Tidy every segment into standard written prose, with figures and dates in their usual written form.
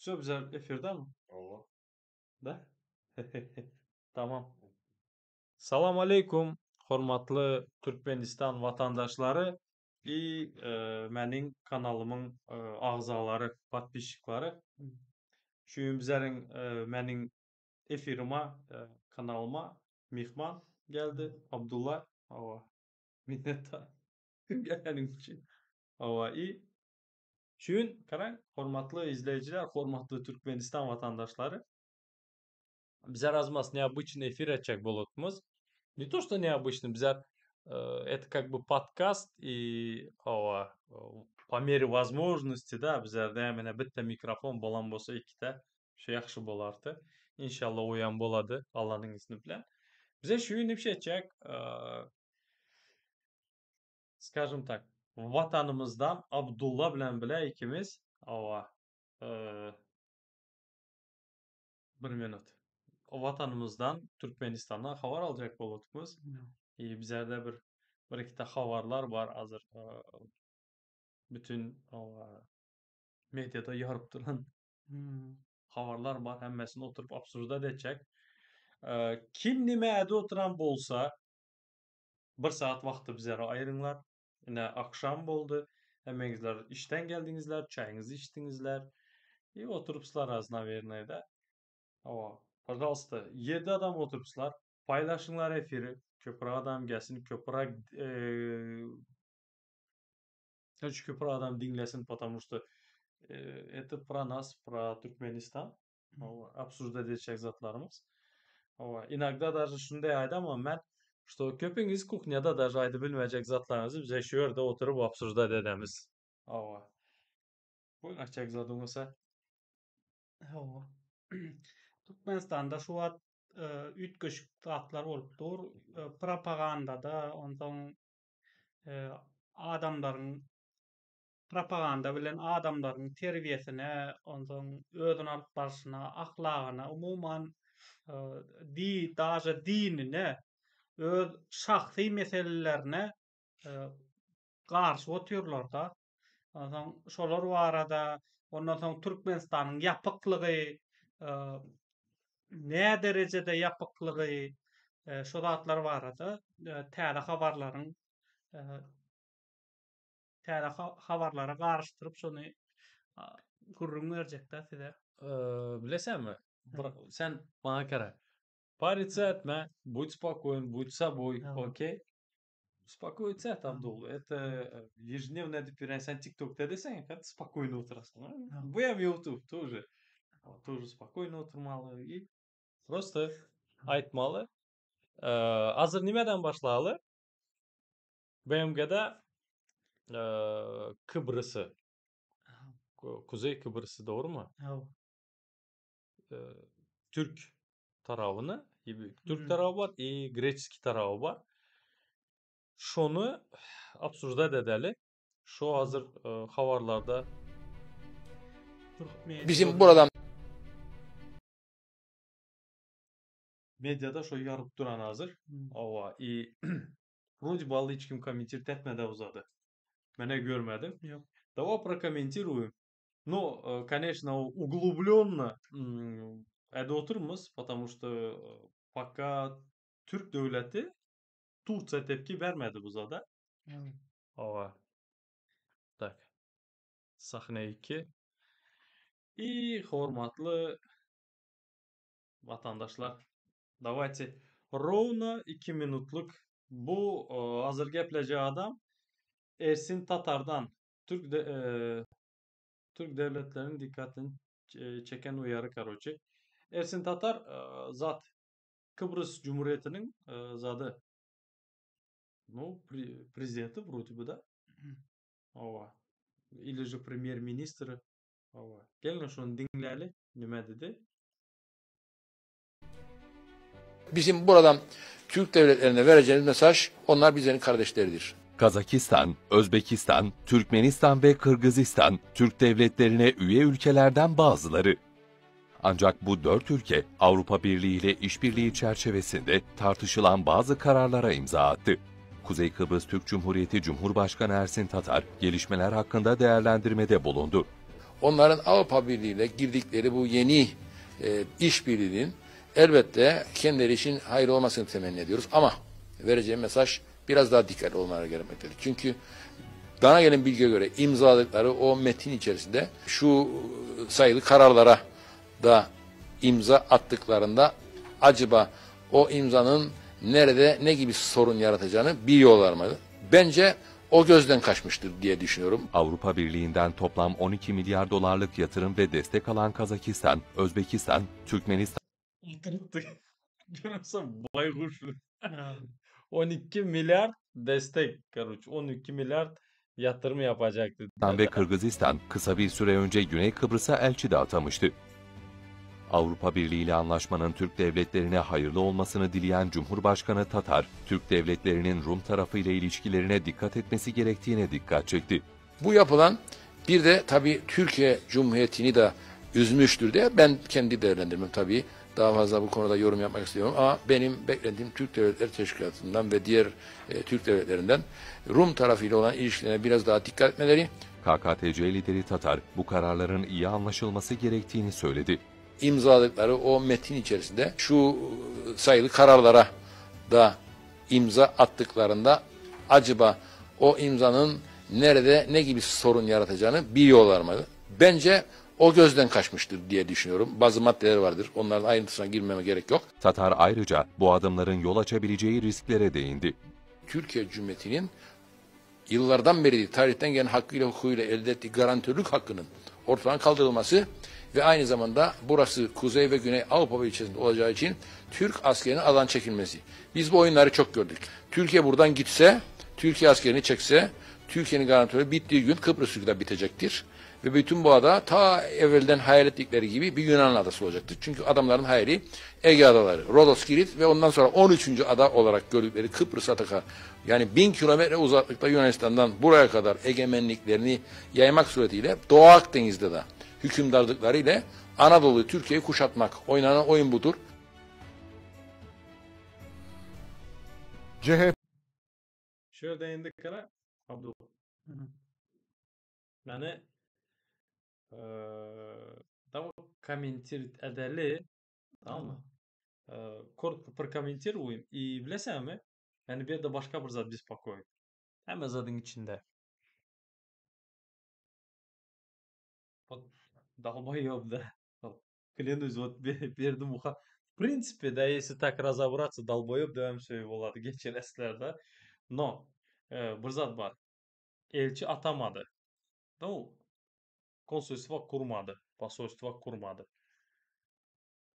Wsýo bizler efirdami? Hawa. Da? Tamam. Salam aleýkum hormatly Türkmenistan watandaşlary i meniň kanalymyň agzalary, podpisçiklary. Şu gün bizleriň meniň efirima, kanalyma myhman geldi Abdulla. Hawa. Minnetdar geleniň üçin. Hawa i Şu gün, garaň, hormatly izleýjiler, hormatly Türkmenistan watandaşlary, bizler azmaz neobıçnyý efir etjek bolupmyz. Ne to, что neobıçnyý, bizler это как бы podkast i hawa, po mere возможности, da, bizlerde menä bitte mikrofon bolan bolsa ikite, şu ýagşy bolardy. Inşallah oýam bolady, Allanyň izni bilen. Bize şu gün nipşe etjek, Skažem tak, Watanymyzdan Abdulla bilen bile ikimiz, hawa, bir minut, Watanymyzdan, Türkmenistandan habar aljak bolupmyz. I bizerde bir, bir ikide habarlar bar hazir, bütün, hawa, mediada ýaryp duran habarlar bar, hemmesini oturyp obsujdat etjek. Kim nime edip oturan bolsa, Bir saat wagty bizlere aýyryňlar. Ine agşam boldy. Hemmeňizler işden geldiňizler, çaýyňyzy içdiňizler. I oturypslar az nawernoe da. Hawa, pažalsta, ýedi adam oturypslar. Paýlaşyňlar efiri. Köpüräk adam gelsin, köpüräk Короче, köpüräk adam diňlesin, потому что это про nas, pro Türkmenistan. Hawa, obsujdat etjek zatlarymyz. Hawa, inogda daže şunday aýdamam men, что köpüňiz kuhnýada daže aýdyp bilmejek zatlaryňyzy bize şu ýerde oturyp obsujdat edemiz. Hawa. Buyur aýtjak zadyň bolsa. Hawa. Türkmenistanda şu wagt üýtgeşik zatlar bolup dur. Propagandada, onsoň adamlaryň propaganda bilen adamlaryň terbiýesine, onsoň özüni alyp barşyna, ahlagyna, umuman di, daže dinine, öz şahsy meselelerine garyşyp otyrlar-da. Onsoň şolar barada, ondan soň Türkmenistanyň ýapyklygy, näderejede ýapyklygy, şo zatlar barada täze habarlaryň täze habarlara garyşdyryp şony gürrüň berjekdä size. Bilesenmi? Sen maňa gara. Parиться etme, будь spokojn, будь собой, okey? Uspokojit et, Abdul. Это ежедневно edip ýören sen TikTokda deseň, hep spokojno oturasyn. Bu hem YouTube тоже. Тоже spokojno oturmaly i prosto aýtmaly. Hazir nimeden başlaly? BMG-da Kybrysy, Kuzeý Kybrysy dogrumy? Hawa. Türk tarabyny, türk taraby bar i greçeskiý taraby bar. Şony obsujdat edeli. Şo hazir habarlarda. Bizim buradan Mediada şo ýaryp duran hazir. Hawa i wrode bally hiç kim kommentirt etmedi bu zady. Menä görmedim. Ýok. Dawa prokommentiruýem. No, koneçno uglublenno edip oturmyz, потому что poka türk döwleti Tursiýa tepki bermedi bu zada. Hawa. Tak. Sahne iki. I hormatly Watandaşlar dawayte rowno iki minutlyk bu hazir geplejek adam Ersin Tatardan türk türk dewletleriniň dikkatyny çeken uýary karoçe Ersin Tatar zat Kybrys Cumhuriyetiniň zady nu prezidenti wrode by da hawa ili же premýer ministri Hawa. Geliň şony diňläli, nime dedi. Bizim buradan Türk devletlerine vereceğimiz mesaj onlar bizlerin kardeşleridir. Kazakistan, Özbekistan, Türkmenistan ve Kırgızistan Türk devletlerine üye ülkelerden bazıları. Ancak bu dört ülke Avrupa Birliği ile işbirliği çerçevesinde tartışılan bazı kararlara imza attı. Kuzey Kıbrıs Türk Cumhuriyeti Cumhurbaşkanı Ersin Tatar gelişmeler hakkında değerlendirmede bulundu. Onların Avrupa Birliği ile girdikleri bu yeni e, işbirliğinin elbette kendileri için hayırlı olmasını temenni ediyoruz. Ama vereceğim mesaj biraz daha dikkatli olmaları gerekmektedir. Çünkü bana gelen bilgiye göre imzaladıkları o metin içerisinde şu sayılı kararlara da imza attıklarında acaba o imzanın nerede ne gibi sorun yaratacağını biliyorlar mı? Bence o gözden kaçmıştır diye düşünüyorum. Avrupa Birliği'nden toplam 12 milyar dolarlık yatırım ve destek alan Kazakistan, Özbekistan, Türkmenistan Görüyorsun baykuş. 12 milyar destek. Короче, 12 milyar yatırım yapacaktı. ve Kırgızistan kısa bir süre önce Güney Kıbrıs'a elçi de atamıştı. Avrupa Birliği ile anlaşmanın Türk devletlerine hayırlı olmasını dileyen Cumhurbaşkanı Tatar, Türk devletlerinin Rum tarafı ile ilişkilerine dikkat etmesi gerektiğine dikkat çekti. Bu yapılan bir de tabii Türkiye Cumhuriyeti'ni de üzmüştür diye ben kendi değerlendirmem tabii. Daha fazla bu konuda yorum yapmak istiyorum ama benim beklentim Türk Devletleri Teşkilatı'ndan ve diğer e, Türk devletlerinden Rum tarafıyla olan ilişkilerine biraz daha dikkat etmeleri, KKTC lideri Tatar, bu kararların iyi anlaşılması gerektiğini söyledi. imzaladıkları o metin içerisinde şu sayılı kararlara da imza attıklarında acaba o imzanın nerede ne gibi sorun yaratacağını biliyorlar mı? Bence o gözden kaçmıştır diye düşünüyorum. Bazı maddeler vardır. Onların ayrıntısına girmeme gerek yok. Tatar ayrıca bu adımların yol açabileceği risklere değindi. Türkiye Cumhuriyeti'nin yıllardan beri tarihten gelen hakkıyla hukukuyla elde ettiği garantörlük hakkının ortadan kaldırılması ve aynı zamanda burası Kuzey ve Güney Avrupa ilçesinde olacağı için Türk askerinin alan çekilmesi. Biz bu oyunları çok gördük. Türkiye buradan gitse, Türkiye askerini çekse, Türkiye'nin garantörü bittiği gün Kıbrıs Türk'ü de bitecektir. Ve bütün bu ada ta evvelden hayal ettikleri gibi bir Yunan adası olacaktır. Çünkü adamların hayali Ege adaları, Rodos, Girit ve ondan sonra 13. ada olarak gördükleri Kıbrıs Ataka yani 1000 kilometre uzaklıkta Yunanistan'dan buraya kadar egemenliklerini yaymak suretiyle Doğu Akdeniz'de de hükümdarlıkları ile Anadolu'yu Türkiye'yi kuşatmak. Oynanan oyun budur. CHP Şu ýerde indi kara Abdul. Meni Давай комментировать edeli, tamam mı? Коротко прокомментируем и bilesemi? Yani bir de başka bir zat беспокоит. Hemme zadyň içinde. Вот долбоеб, да. Вот, Клянусь, вот berdim uha. В принципе, да, если так разобраться, долбоеб diýem söý bolady geçen да. Но bir zat bar. Elçi atamadı. Ну, konsulство kurmady, посольство kurmady.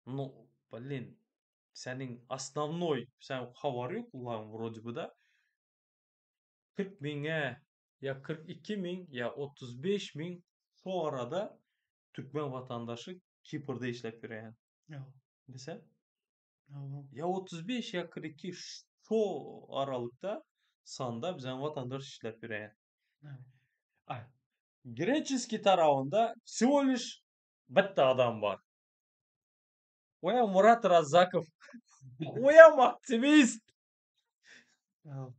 Ну, блин, seniň основной, sen habary ýok bularyň вроде бы да. 40 müňe ýa 42 müň ýa 35 müň şu arada türkmen watandaşy Kiprde işläp ýörýän. Ýok. Bilse? Ýok. Ýa 35 ýa 42 şu aralykda sanda biziň watandaş işläp ýörýän. Evet. Ay, Греческий tarafynda всего лишь bitta adam bar. Oýam Murat Razzakow. Oýam aktiwist. Ýok.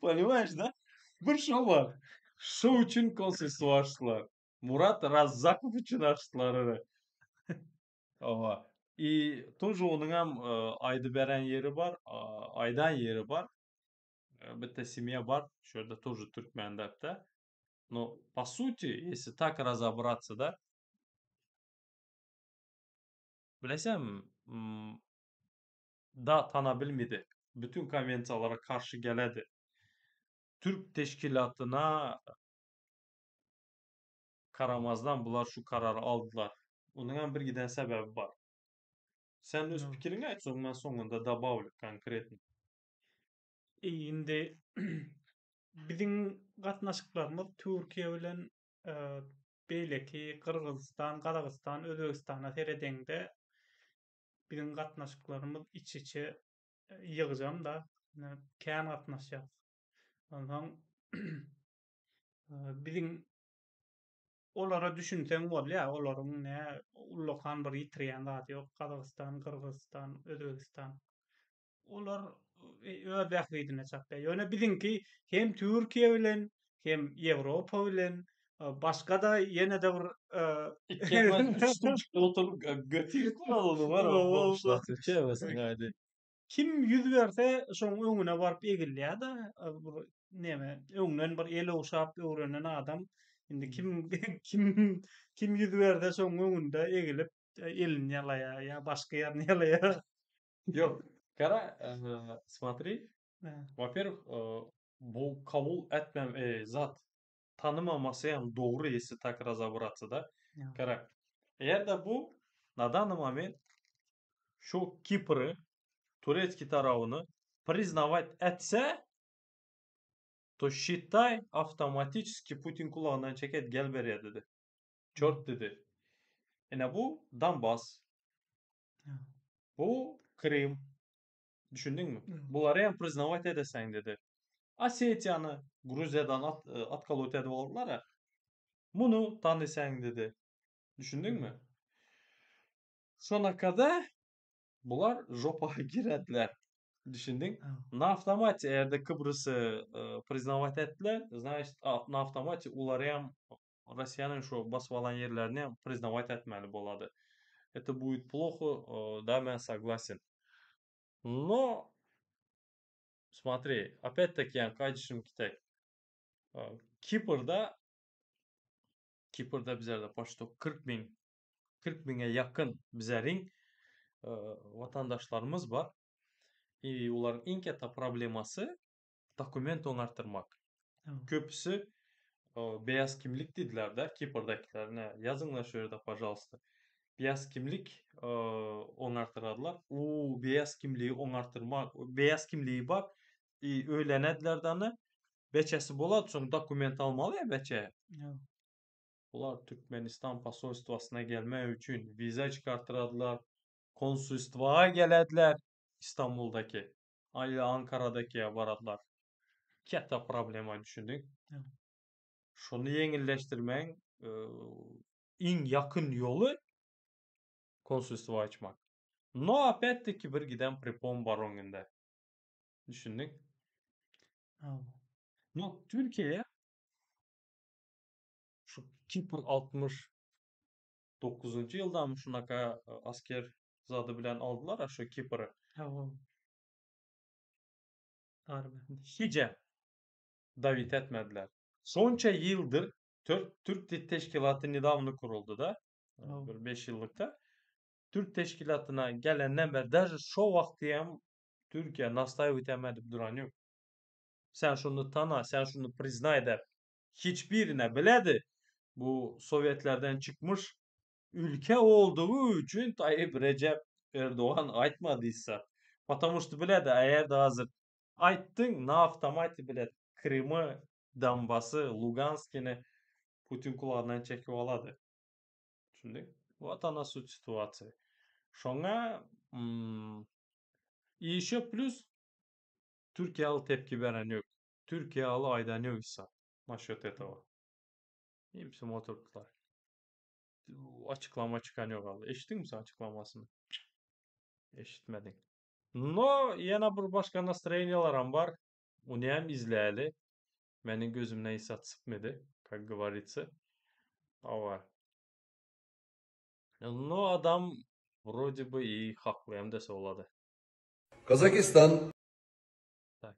Понимаешь, да? Bir şo bar. Şu üçin konsulство açdylar. Murat Razzakow üçin açdylar ony. Owa. И тоже onuňam aýdy beren ýeri bar, aýdan ýeri bar. Bitta семья bar. Şu ýerde тоже türkmendepde. Но по сути, если так разобраться, да, bilesem, da tanabilmedi. Bütün konwensiýalara karşy geledi. Türk teşkilatyna garamazdan bular şu karary aldylar. Onuňam bir giden sebäbi bar. Sen öz Ýok. pikiriňi aýt, soň men soňunda добавлю конкретно. Indi biziň gatnaşyklarymyz Türkiýe bilen beýleki Gyrgyzystan, Gazagystan, Özbegistana seredeňde biziň gatnaşyklarymyz iç-içe ýygjam da kän gatnaşýar. Onsoň biziň olara düşünseň bolýar, olaryň ne ullakan bir ýitirýän zady ýok. Gazagystan, Gyrgyzystan, Özbegistan. Olar öz bähbidine çapýar. Ýöne biziňki hem Türkiýe bilen, hem Ýewropa bilen. Başga-da ýene-de bir Kim ýüz berse şoň öňüne baryp egilýär-de, bir neme, öňden bir el ogşap öwrenen adam indi kim kim kim ýüz berse şoň öňünde egilip elini ýalaýar ýa başga ýerini ýalaýar. Ýok, gara, smotri, во-первых, bu kabul etmem zat tanymamasy hem dogry если tak razobratsa da. Gara, eger-de bu na danny moment şu Kipri turecki tarabyny priznawać etse, to şitaý awtomatiçeski Putin kulagyndan çeket gel berýä dedi. Çort dedi. Ine bu Donbass. Bu Krym. Düşündiňmi? Bulary hem priznawać edeseň dedi. Osetiýany Gruziýadan at, atkalut edip aldylar-a. Muny tanysaň dedi. Düşündiňmi? Şonakada bular žopa girediler. Düşündiň? Na awtomaty eger-de Kybrysy priznawać etdiler, значит, na awtomaty ulary hem Russiýanyň şu basyp alan ýerlerini hem priznawać etmeli bolady. Это будет плохо, да, men soglasен. Но смотри, опять-таки ýaňky aýdyşym kitek. Kiprda Kiprda bizlerde почти 40 müň 40 müňe ýakyn bizleriň watandaşlarymyz bar. I olaryň iň käte problemasy dokument oňartyrmak. Köpüsi beýaz kimlik diýdiler-de Kiprdakiler. Ine, ýazyňlar şu ýerde, pažalsta. Beýaz kimlik oňartyradylar. U beýaz kimligi oňartyrmak, beýaz kimligi bar. I öýlenediler-de ony. Beçesi bolady, soň dokument almaly ýa beçe. Bular Türkmenistan posolstwasyna gelmek üçin wiza çykartyradylar, konsulstwa gelediler Istanbuldaky, ýa Ankaradakyýa baradylar. Käte problema düşündiň. Şony ýeňilleşdirmegiň iň ýakyn ýoly konsulstwa açmak. No opýat-taki bir giden prepon bar oňünde. Düşündiň? No Türkiýe Şu Kipr 69-njy ýyldamy şunaka asker zady bilen aldylar-a şu Kipri. Hawa. Darbe. Hijem dawit etmediler. Şonça ýyldyr Türk Türk teşkilaty nedawno kuruldy-da. Bir 5 ýyllykda. Türk teşkilatyna gelenden bäri daže şo wagty hem Türkiýe nastaýwat hem edip duran ýok. Sen şuny tana, sen şuny priznaý dep. Hiç birine biledi bu Sowetlerden çykmyş ülke olduğu üçin Tayyip Recep Erdogan aýtmadıysa. Потому что biledi eger-de hazir aýtdyň na awtomaty bilet Krymy, Donbasy, Luganskini Putin kulagyndan çekip alady. Düşündiň? Вот ona sut situasiýa. Şoňa i еще плюs Türkiýaly tepki beren ýok. Türkiýaly aýdan ýok hiç zat nasýot etowa. Hepsi oturypdylar. Açyklama çykan ýok al. Eşitdiňmi sen açyklamasyny? Eşitmediň. No, ýene bir başga nastroýeniýalaram bar. Ony hem izläli. Meniň gözümden hiç zat sypmady, как говорится. Hawa. No, adam wrode by i hakly hem dese bolady. Kazakistan Tak.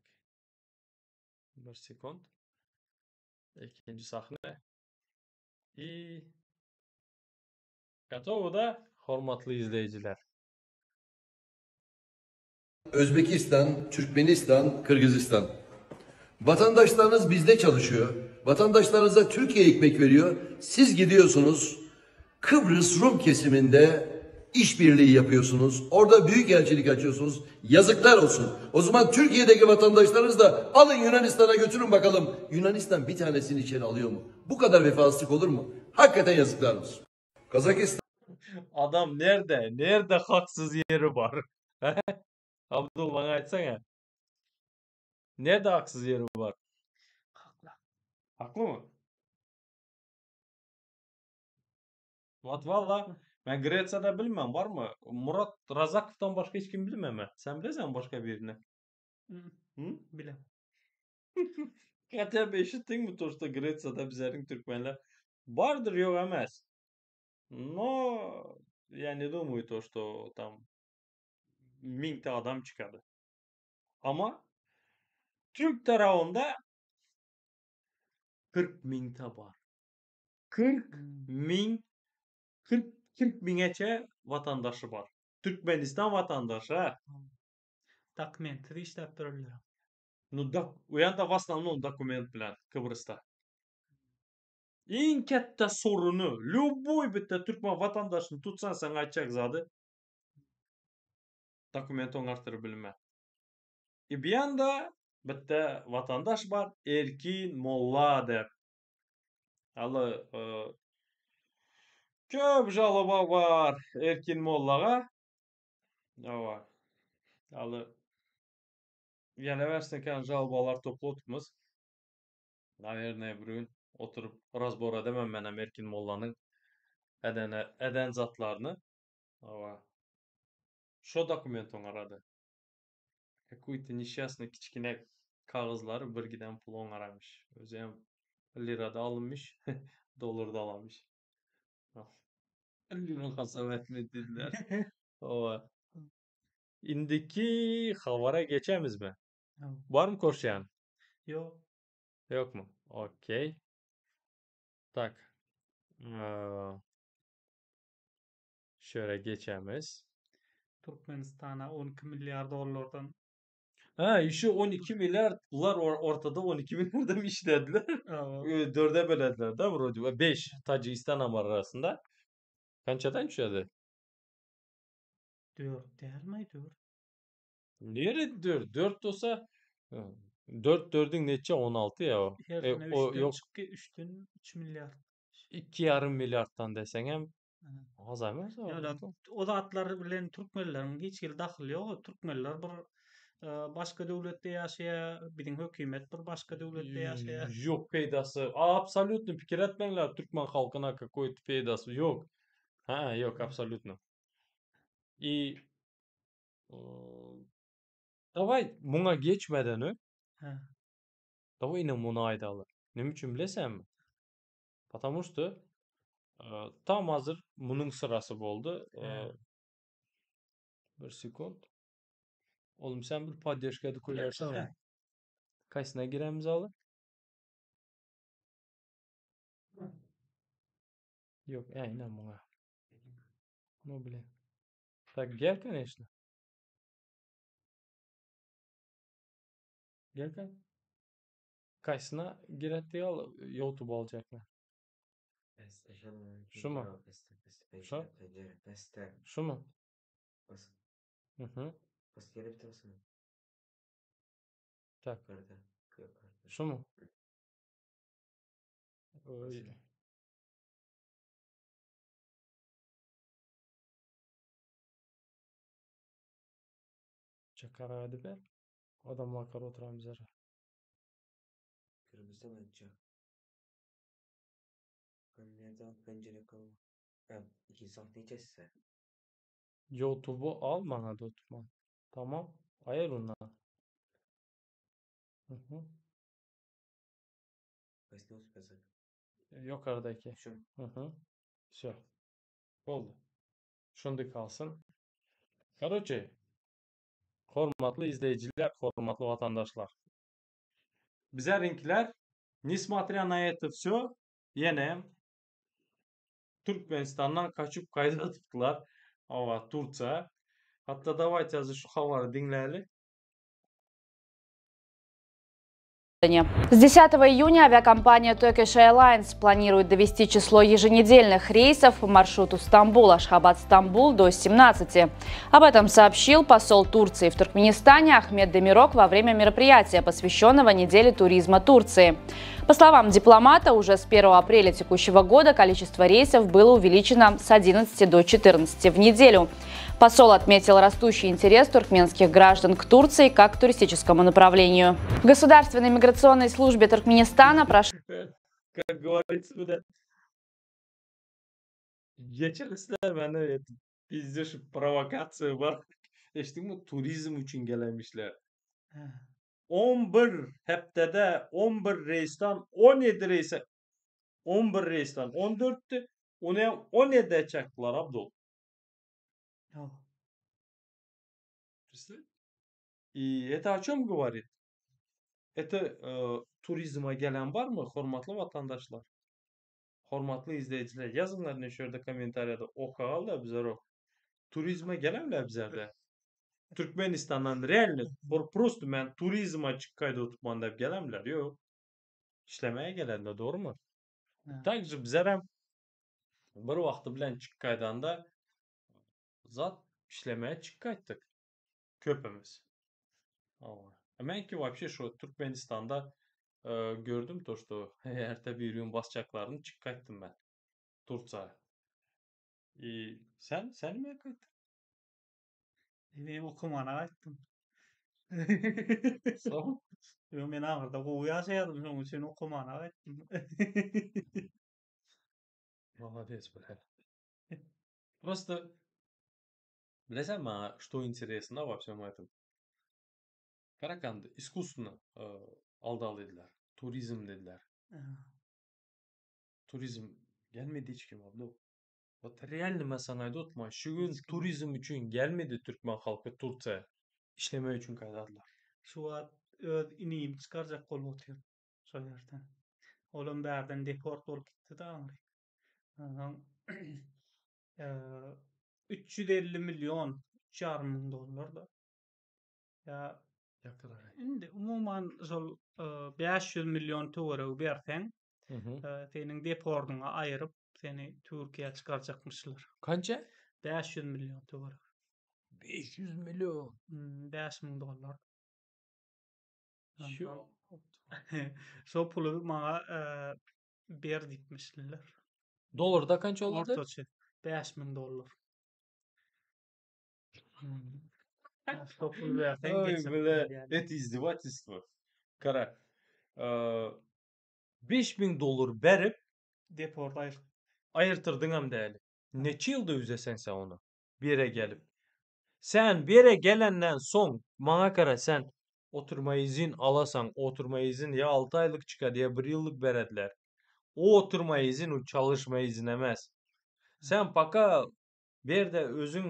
Bir sekund. Ikinji sahne. I Gotowy da, hormatly izleýjiler. Özbekistan, Türkmenistan, Kırgızistan. Vatandaşlarınız bizde çalışıyor. Vatandaşlarınıza Türkiye ekmek veriyor. Siz gidiyorsunuz Kıbrıs Rum kesiminde işbirliği yapıyorsunuz. Orada büyük elçilik açıyorsunuz. Yazıklar olsun. O zaman Türkiye'deki vatandaşlarınız da alın Yunanistan'a götürün bakalım. Yunanistan bir tanesini içeri alıyor mu? Bu kadar vefasızlık olur mu? Hakikaten yazıklar olsun. Kazakistan Adam nerde? Nerde haksyz ýeri bar? Abdul maňa aýtsaňa. Nerde haksyz ýeri bar? Hakly. Haklymy? What valla men Gretsiýada bilmem barmy? Murat Razakowdan başga hiç kim bilmem men. Sen bilesenmi başga birini? Hı? Bilem. Hatta eşitdiňmi to, что Gretsiýada bizleriň türkmenler? Bardyr ýok emes. No ya ne думаю to что tam miňte adam çykady. Ama türk tarabynda 40 miňte bar. 40 miň 40 40 miňeçe watandaşy bar. Türkmenistan watandaşy ha. Dokumentsiz işläp dururlar. Nu dok, u ýanda w osnovnom dokument bilen Kybrysda. Iň kätde soruny, lýuboý bitte türkmen watandaşyny tutsaň saňa aýtjak zady dokument oňartdyryp bilmän. I bu ýanda bitte watandaş bar Erkin molla dep. Aly köp žaloba bar Erkin mollaga. Hawa. Aly ýene bersin kän žalobalar topladypmyz. Nawernoe bir gün oturyp razbor edemem menem Erkin mollanyň edene eden zatlaryny. Hawa. Şo dokument oňarady. Kakuý-to neşşasnyý kiçgine kagyzlary bir giden pul oňaramyş. Özem lirada alynmyş, dollarda alanmyş. Lira hasap etme diýdiler. Hawa. Indiki habara geçemizmi? Barmy goşýan? Ýok. Ýokmy? Okey. Tak. Şöyle geçemiz. Türkmenistana 12 milliard dollardan Ha, işi 12 milliard, bular ortada 12 milliardam işlediler. Dörde bölediler da wrode. 5 Tajigistan bar arasynda. Kançadan düşedi? 4 dälmi? 4. Nere 4? 4 bolsa 4 4-üň neçe 16 ya o. E, o yok. 3-den 3 milliard. 2,5 milliarddan deseňem az emes. Ýöne o zatlar bilen türkmenleriň hiç hili dahyly ýok. Türkmenler bir e, başga döwletde ýaşaýar, biziň hökümet bir başga döwletde ýaşaýar. Ýok peýdasy. Absolýutno pikir etmäňler türkmen halkyna kakoý-to peýdasy ýok. Ha, ýok absolýutno. I Daway muňa geçmeden öň. Hä. Daway ine muny aýdaly. Näme üçin bilesenmi? Потому что tam hazır munuň syrasy boldy. Bir sekund. Oğlum sen bir poddeşka koýarsan. Kaýsyna giremiz aly? Ýok, ine muňa. No blin. Tak gel конечно. Gel gel. Kaýsyna giretdi al YouTube aljaklar. Şumu? Şu? Şumu? Mhm. Tak. Şumu? Oý. Çakara ber. Adamlar kar oturan bizler. Kırmızı bence. Nereden pencere kalma. Ha, iki sahne kesse. YouTube'u al bana da tutma. Tamam. Ayır ondan. Hı hı. Yukarıdaki. Şu. Hı hı. Всё. Boldy. Şundy kalsyn. Karoçe, hormatly izleýjiler, hormatly watandaşlar. Bizeriňkiler, nesmotrya na eto vsё, ýene Türkmenistandan gaçyp gaýdadypdylar. Hawa, Tursiýa. Hatda dawayte hazir şu habary diňläli. С 10 июня авиакомпания Turkish Airlines планирует довести число еженедельных рейсов по маршруту Стамбул-Ашхабад-Стамбул до 17. Об этом сообщил посол Турции в Туркменистане Ахмед Демирок во время мероприятия, посвященного неделе туризма Турции. По словам дипломата, уже с 1 апреля текущего года количество рейсов было увеличено с 11 до 14 в неделю. Посол отметил растущий интерес туркменских граждан к Турции как к туристическому направлению. В Государственной миграционной службе Туркменистана прошла Как говорится, бля. Geçirisler ben evet. Bizde şu provokasiýa bar. Eşitdiňmi? Turizm üçin gelemişler. 11 hepdede 11 reýsden 17 reýse. 11 reýsden 14-di. Ony 17-e çekdiler Abdul. И это о чем говорит? Это e, turizme gelen bar mı hormatly watandaşlar? Hormatly izleýjiler, ýazyňlar ne şu ýerde kommentariýada okaly bizler o. Turizme gelenler bizlerde. Türkmenistandan realny bir prosto men turizme çyk gaýda oturman diýip gelenler ýok. İşlemeye gelenler dogry mı? Также bizler hem bir wagty bilen çyk gaýdanda zat işlemeye çyk gaýtdyk. Köpimiz. Hawa. Men ki вообще şu Türkmenistanda e, gördüm to, что erte bir gün basacaklarını çyk gaýtdym ben. Turça. И sen sen mi gaýtdyn? Men okumana gaýtdym. Soň? Ýok, men ahyrda gowy ýaşaýardym, şonuň üçin okumana gaýtdym. Молодец, бля. Просто Bilesen maňa что интересно во всем этом? Karakandy искусственно e, aldalydylar. Turizm dediler. Turizm gelmedi hiç kim abla. Вот реально men sana aýdyp otman, şu gün Hiç kim. turizm üçin gelmedi türkmen halky Turkiýa. İşlemek üçin gaýdadylar. Şu wagt öz inimi çykarjak bolup otyr şol ýerden. Olam bärden deport bolup gitdi-de aňryk. Onsoň 350 million, 3,5 müň dollar-da. Ýa Ýakylar. indi umuman şol 500 million töweregi berseň, seniň deportyňy aýyryp, seni Türkiýä çykarjakmyşlar. Kança? 500 million töweregi. 500 million. 5000 dollar. Şu Şo puly maňa ber diýipmişler. Dollarda kança boldy? Ortaça 5000 dollar. Şo puly berseň Oy, geçirip бля, berýär. это издевательство. Kara. 5000 dollar berip Deport aýyr. aýyrtyrdyňam däli. Neçe ýylda üzesen sen onu? Bir ýere gelip. Sen bir ýere gelenden soň maňa gara sen oturma izin alasan, oturma izin ya 6 aýlyk çykar ya 1 ýyllyk berediler. O oturma izin o çalışma izin emez. Sen paka bir ýerde özüň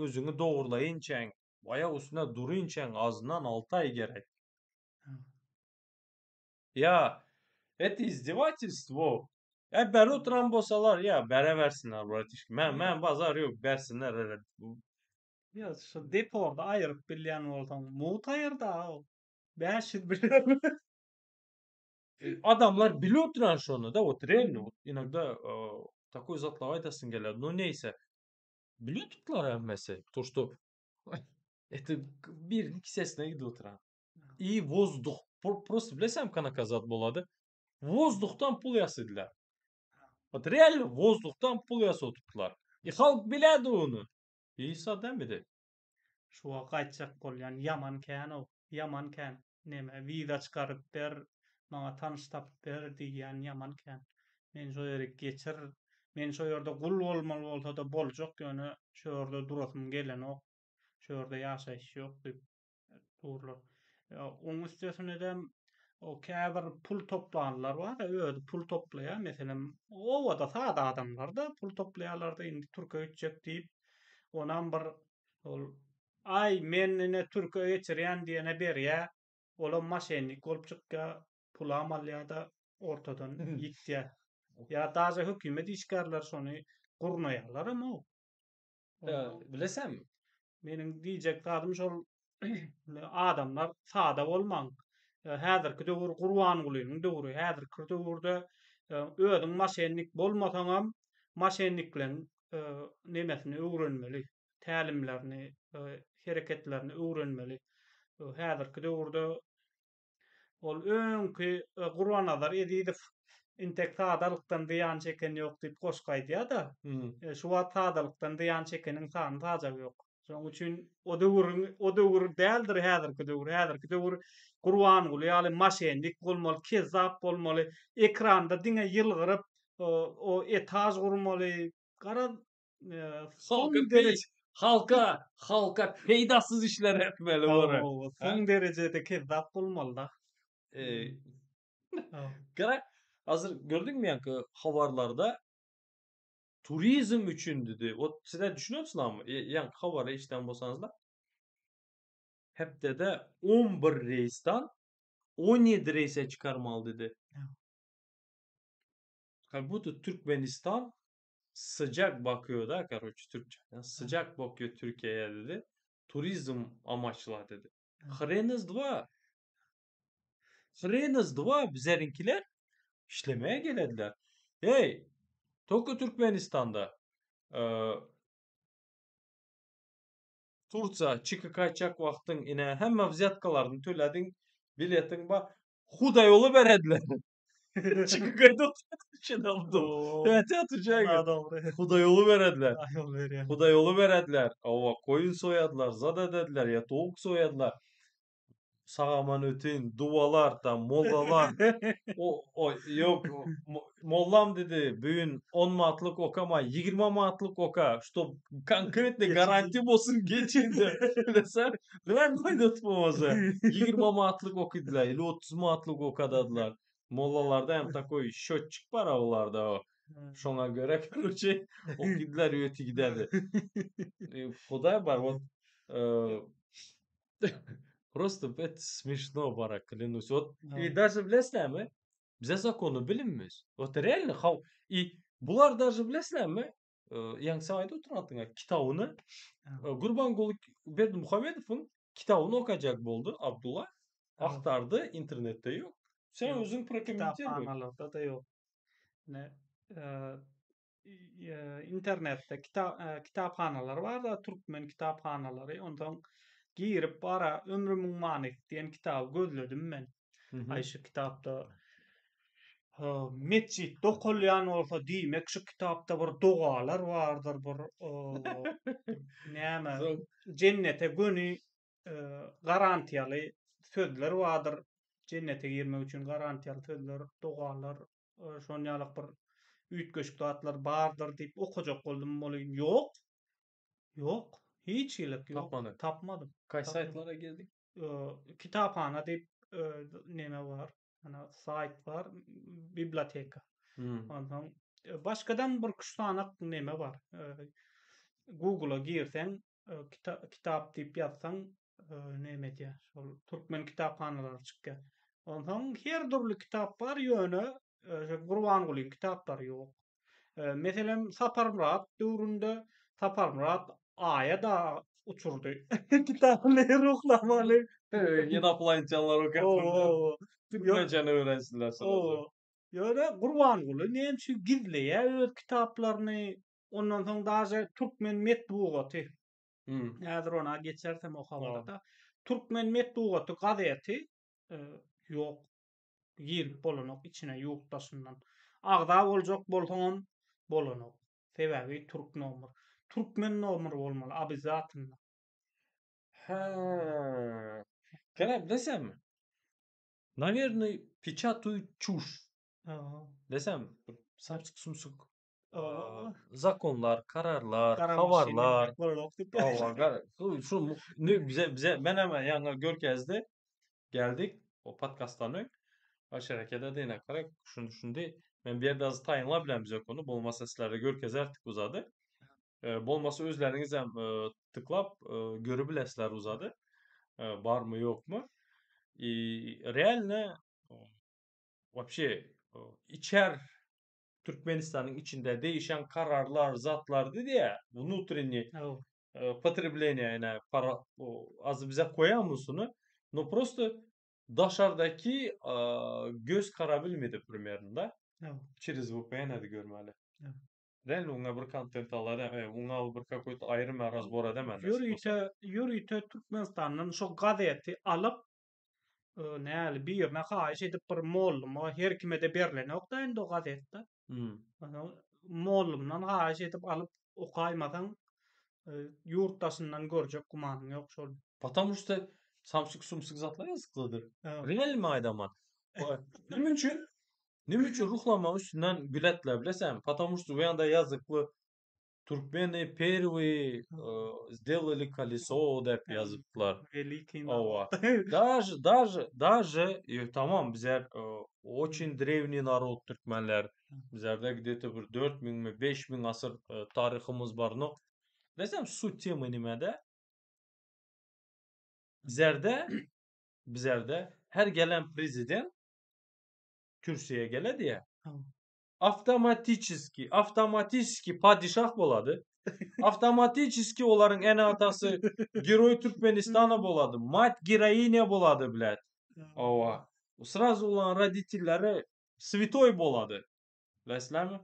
özüňi dogurlaýynçaň, aýak üstüne durynçaň azyndan 6 aý gerek. Ya это издевательство. E beri oturan bolsalar ya bere versinler bratişka. Men men bazar yok bersinler öyle. Ýa şu deporda aýyryp bilýän bolsaň, mugt aýyrda o. 500 million. E, Adamlar biliyor oturan şonu da вот реально вот иногда э, такой zatlar aýdasyn gelýär. Ну neyse. Biliyor tutlar hemmesi. То что это birinin kisesine gidiyor oturan. И воздух. Просто bilesem kanaka zat bolady. Воздухtan pul ýasadylar. Вот реально воздухtan pul ýasap tutdular. И halk bilýärdi onu. İsa demedi. Şu wagt gaýtjak bolýan ýaman kän o. Ýaman kän. Neme wiza çykaryp ber, maňa tanyş tapyp ber diýýän ýaman kän. Men şo ýere geçir, men şo ýerde gul bolmaly bolsa da boljak, ýöne şo ýerde durasym gelenok. Şo ýerde ýaşaýyş ýok diýip durlar. Oň üstesine de o käbir pul toplanlar bar, özi pul toplaýar. Meselem, owada sada adamlar da pul toplaýarlar da indi Türkiýe gitjek diýip, onam bir ol ay men ine Türkiýe geçirýän diýene berýär. Olam maşennik bolup çykýar, pulam alýar da ortadan ýitýär. Ýa daže hökümet işgärler şony gurnaýarlar ama o. Bilesem Meniň diýjek zadym şol adamlar sada bolmaň. Häzirki döwür Gurbangulynyň döwri. Häzirki döwürde özüň maşennik bolmasaňam maşennikleň nemesini öwrenmeli, tälimlerini, hereketlerini öwrenmeli. Häzirki döwürde ol öňki Gurbannazar Ezizow intek sadalykdan zyýan çeken ýok diýip goşgy aýdýar-da. Şu wagt sadalykdan zyýan çekeniň sany sajagy ýok. Şonuň üçin o döwrüň o döwür däldir häzirki döwür. Häzirki döwür Gurbanguly ýaly maşennik bolmaly, kezzap bolmaly, ekranda diňe ýylgyryp o etaž gurmaly. Garaz Halka halka halka peýdasyz işler etmeli bolar. Soň derejede kezzap bolmaly da. Gara. Hazır gördüňmi ýaňky habarlarda turizm üçin dedi. Wot sizler düşünýärsiňizmi? Ýaňky habary eşiden bolsaňyzlar. Hepdede 11 reýsden 17 reýse çykarmaly dedi. Как будто Türkmenistan sıcak bakıyor da karoçe Türkçe. Sıcak bakıyor Türkiye'ye dedi. Turizm amaçla dedi. Хрен два. Хрен два bizlerinkiler işlemeye gelediler. Hey, Toko Türkmenistan'da e, Tursiýa çykyp gaýtjak wagtyň ine hemme wzýatkalaryny tölediň, biletiň bar. Hudaý ýoly berediler. Çykyp gaýdyp Evet, atacak. Dogry. Hudaý ýoly berediler. Ýol berýär. Hudaý ýoly berediler. Hawa, goýun soýadylar, zat edediler, ýa towuk soýadylar. Sag-aman ötin, duwalar tam, mollalar. O, o, ýok, mollam dedi, bu gün 10 manatlyk okama, 20 manatlyk oka, ştob konkretno garanti bolsun geçinde. Bilesen, bilen goýdy bolmasa. 20 manatlyk okydylar, ili 30 manatlyk okadadylar. Mollalarda hem takoý счетчик bar olarda. Şoňa göre короче, okydylar öti giderdi. Hudaý bar, вот Просто это смешно bara, клянусь. Вот и даже bilesizlermi? Bize zakony bilinmez. Вот реально how и bular даже bilesizlermi? Ýaňy sen aýdyp oturandyň kitabyny Gurbanguly Berdimuhamedowyň kitabyny okajak boldy Abdulla. Agtardy, internetde ýok. Sen özüň prokommentirowaj. Kitaphanalarda-da ýok. Ne internetde kitaphanalar bar-da, türkmen kitaphanalary. Onsoň girip bara Ömrümiň manysy diýen kitaby gözledim men. Aý şu kitapda metjitde okalýan bolsa, diýmek şu kitapda bir dogalar bardyr, bir näme jennete göni garantiýaly sözler bardyr. Jennete girmek üçin garantiýaly sözler, dogalar, şon ýaly bir üýtgeşik zatlar bardyr diýip okajak boldum, welin ýok. Ýok. Hiç hili ýok. Tapmadym. Tapmadym. Kaý saýtlara girdiň? Kitaphana diýip neme bar. Ana saýt bar, biblioteka. Onsoň başgadan bir üç sanak neme bar. Google-a girseň, kitap diýip ýazsaň, neme edýär? Şol türkmen kitaphanalary çykýar. Onsoň her dürli kitap bar, ýöne Gurbangulyň kitaplary ýok. Meselem, Saparmyrat döwründe Saparmyrat Aýa da uçurdy. Kitabyny ruhlamaly. Inoplantýanlar okap. Türkmençeni öwrensinler srazu. Ýöne Gurbanguly näme üçin gizleýär öz kitaplaryny? Ondan soň daže türkmen metbugaty. Häzir ona geçersem o habara-da. Türkmen metbugaty gazeti ýok. Girip bolanok içine ýurt daşyndan. Agza boljak bolsaňam bolanok. Sebäbi türk nomer. Türkmen nomer bolmaly obязательно. Hä. Gene bilesem. Nawernyý peçatuýut çuş. Desem, samsyk sumsuk zakonlar, kararlar, habarlar. Şu bize bize men hem ýaňy görkezdi. Geldik o podkastdan öň. Baş herekete diýene gerek. Şunu düşündi. Men bir ýerde az taýynlap bilen bize konu. Bolmasa sizlere görkezerdik uzady. Bolmasa özleriňiz hem tıklap görüp bilesizler uzady. Barmy ýokmy? I realno вообще içer Türkmenistanyň içinde değişen kararlar, zatlar diýdi внутренний потребление ine para az bize koýan musuny. No просто daşardaky göz kara bilmedi примерно da. Через VPN hadi görmeli. Real oňa bir kontent alar, oňa bir какой-то aýry разбор edemem. Ýörite, ýörite Türkmenistandan şo gazeti alyp näli birine haýyş edip bir molluma her kime-de berlenok-da indi o gazetde. Mollumdan haýyş edip alyp okaýmasaň ýurt daşyndan görjek gümanyň ýok şol. Потому что samsyk sumsyk zatlar ýazyklydyr. Realmy aýdaman? Nime üçin? Nime üçin ruhlama üstünden gületler bilesem? Потому что bu ýanda ýazykly. Türkmeni perwyý sdelali koleso diýip ýazypdylar. Welikiý narod. Daže, daže, daže, tamam bizler oçin drewniý narod türkmenler. Bizlerde gde-to bir 4000 mi 5000 asyr taryhymyz bar. No, bilesem sut temy nimede? Bizlerde, bizlerde her gelen prezident kürsüye gele diýe. Awtomatiçeski, awtomatiçeski padişah bolady. Awtomatiçeski olaryň ene-atasy Geroý Türkmenistana bolady, mat geroinýa bolady, blät. Hawa. Srazu olaryň roditelleri swetoý bolady. Bilesizlermi?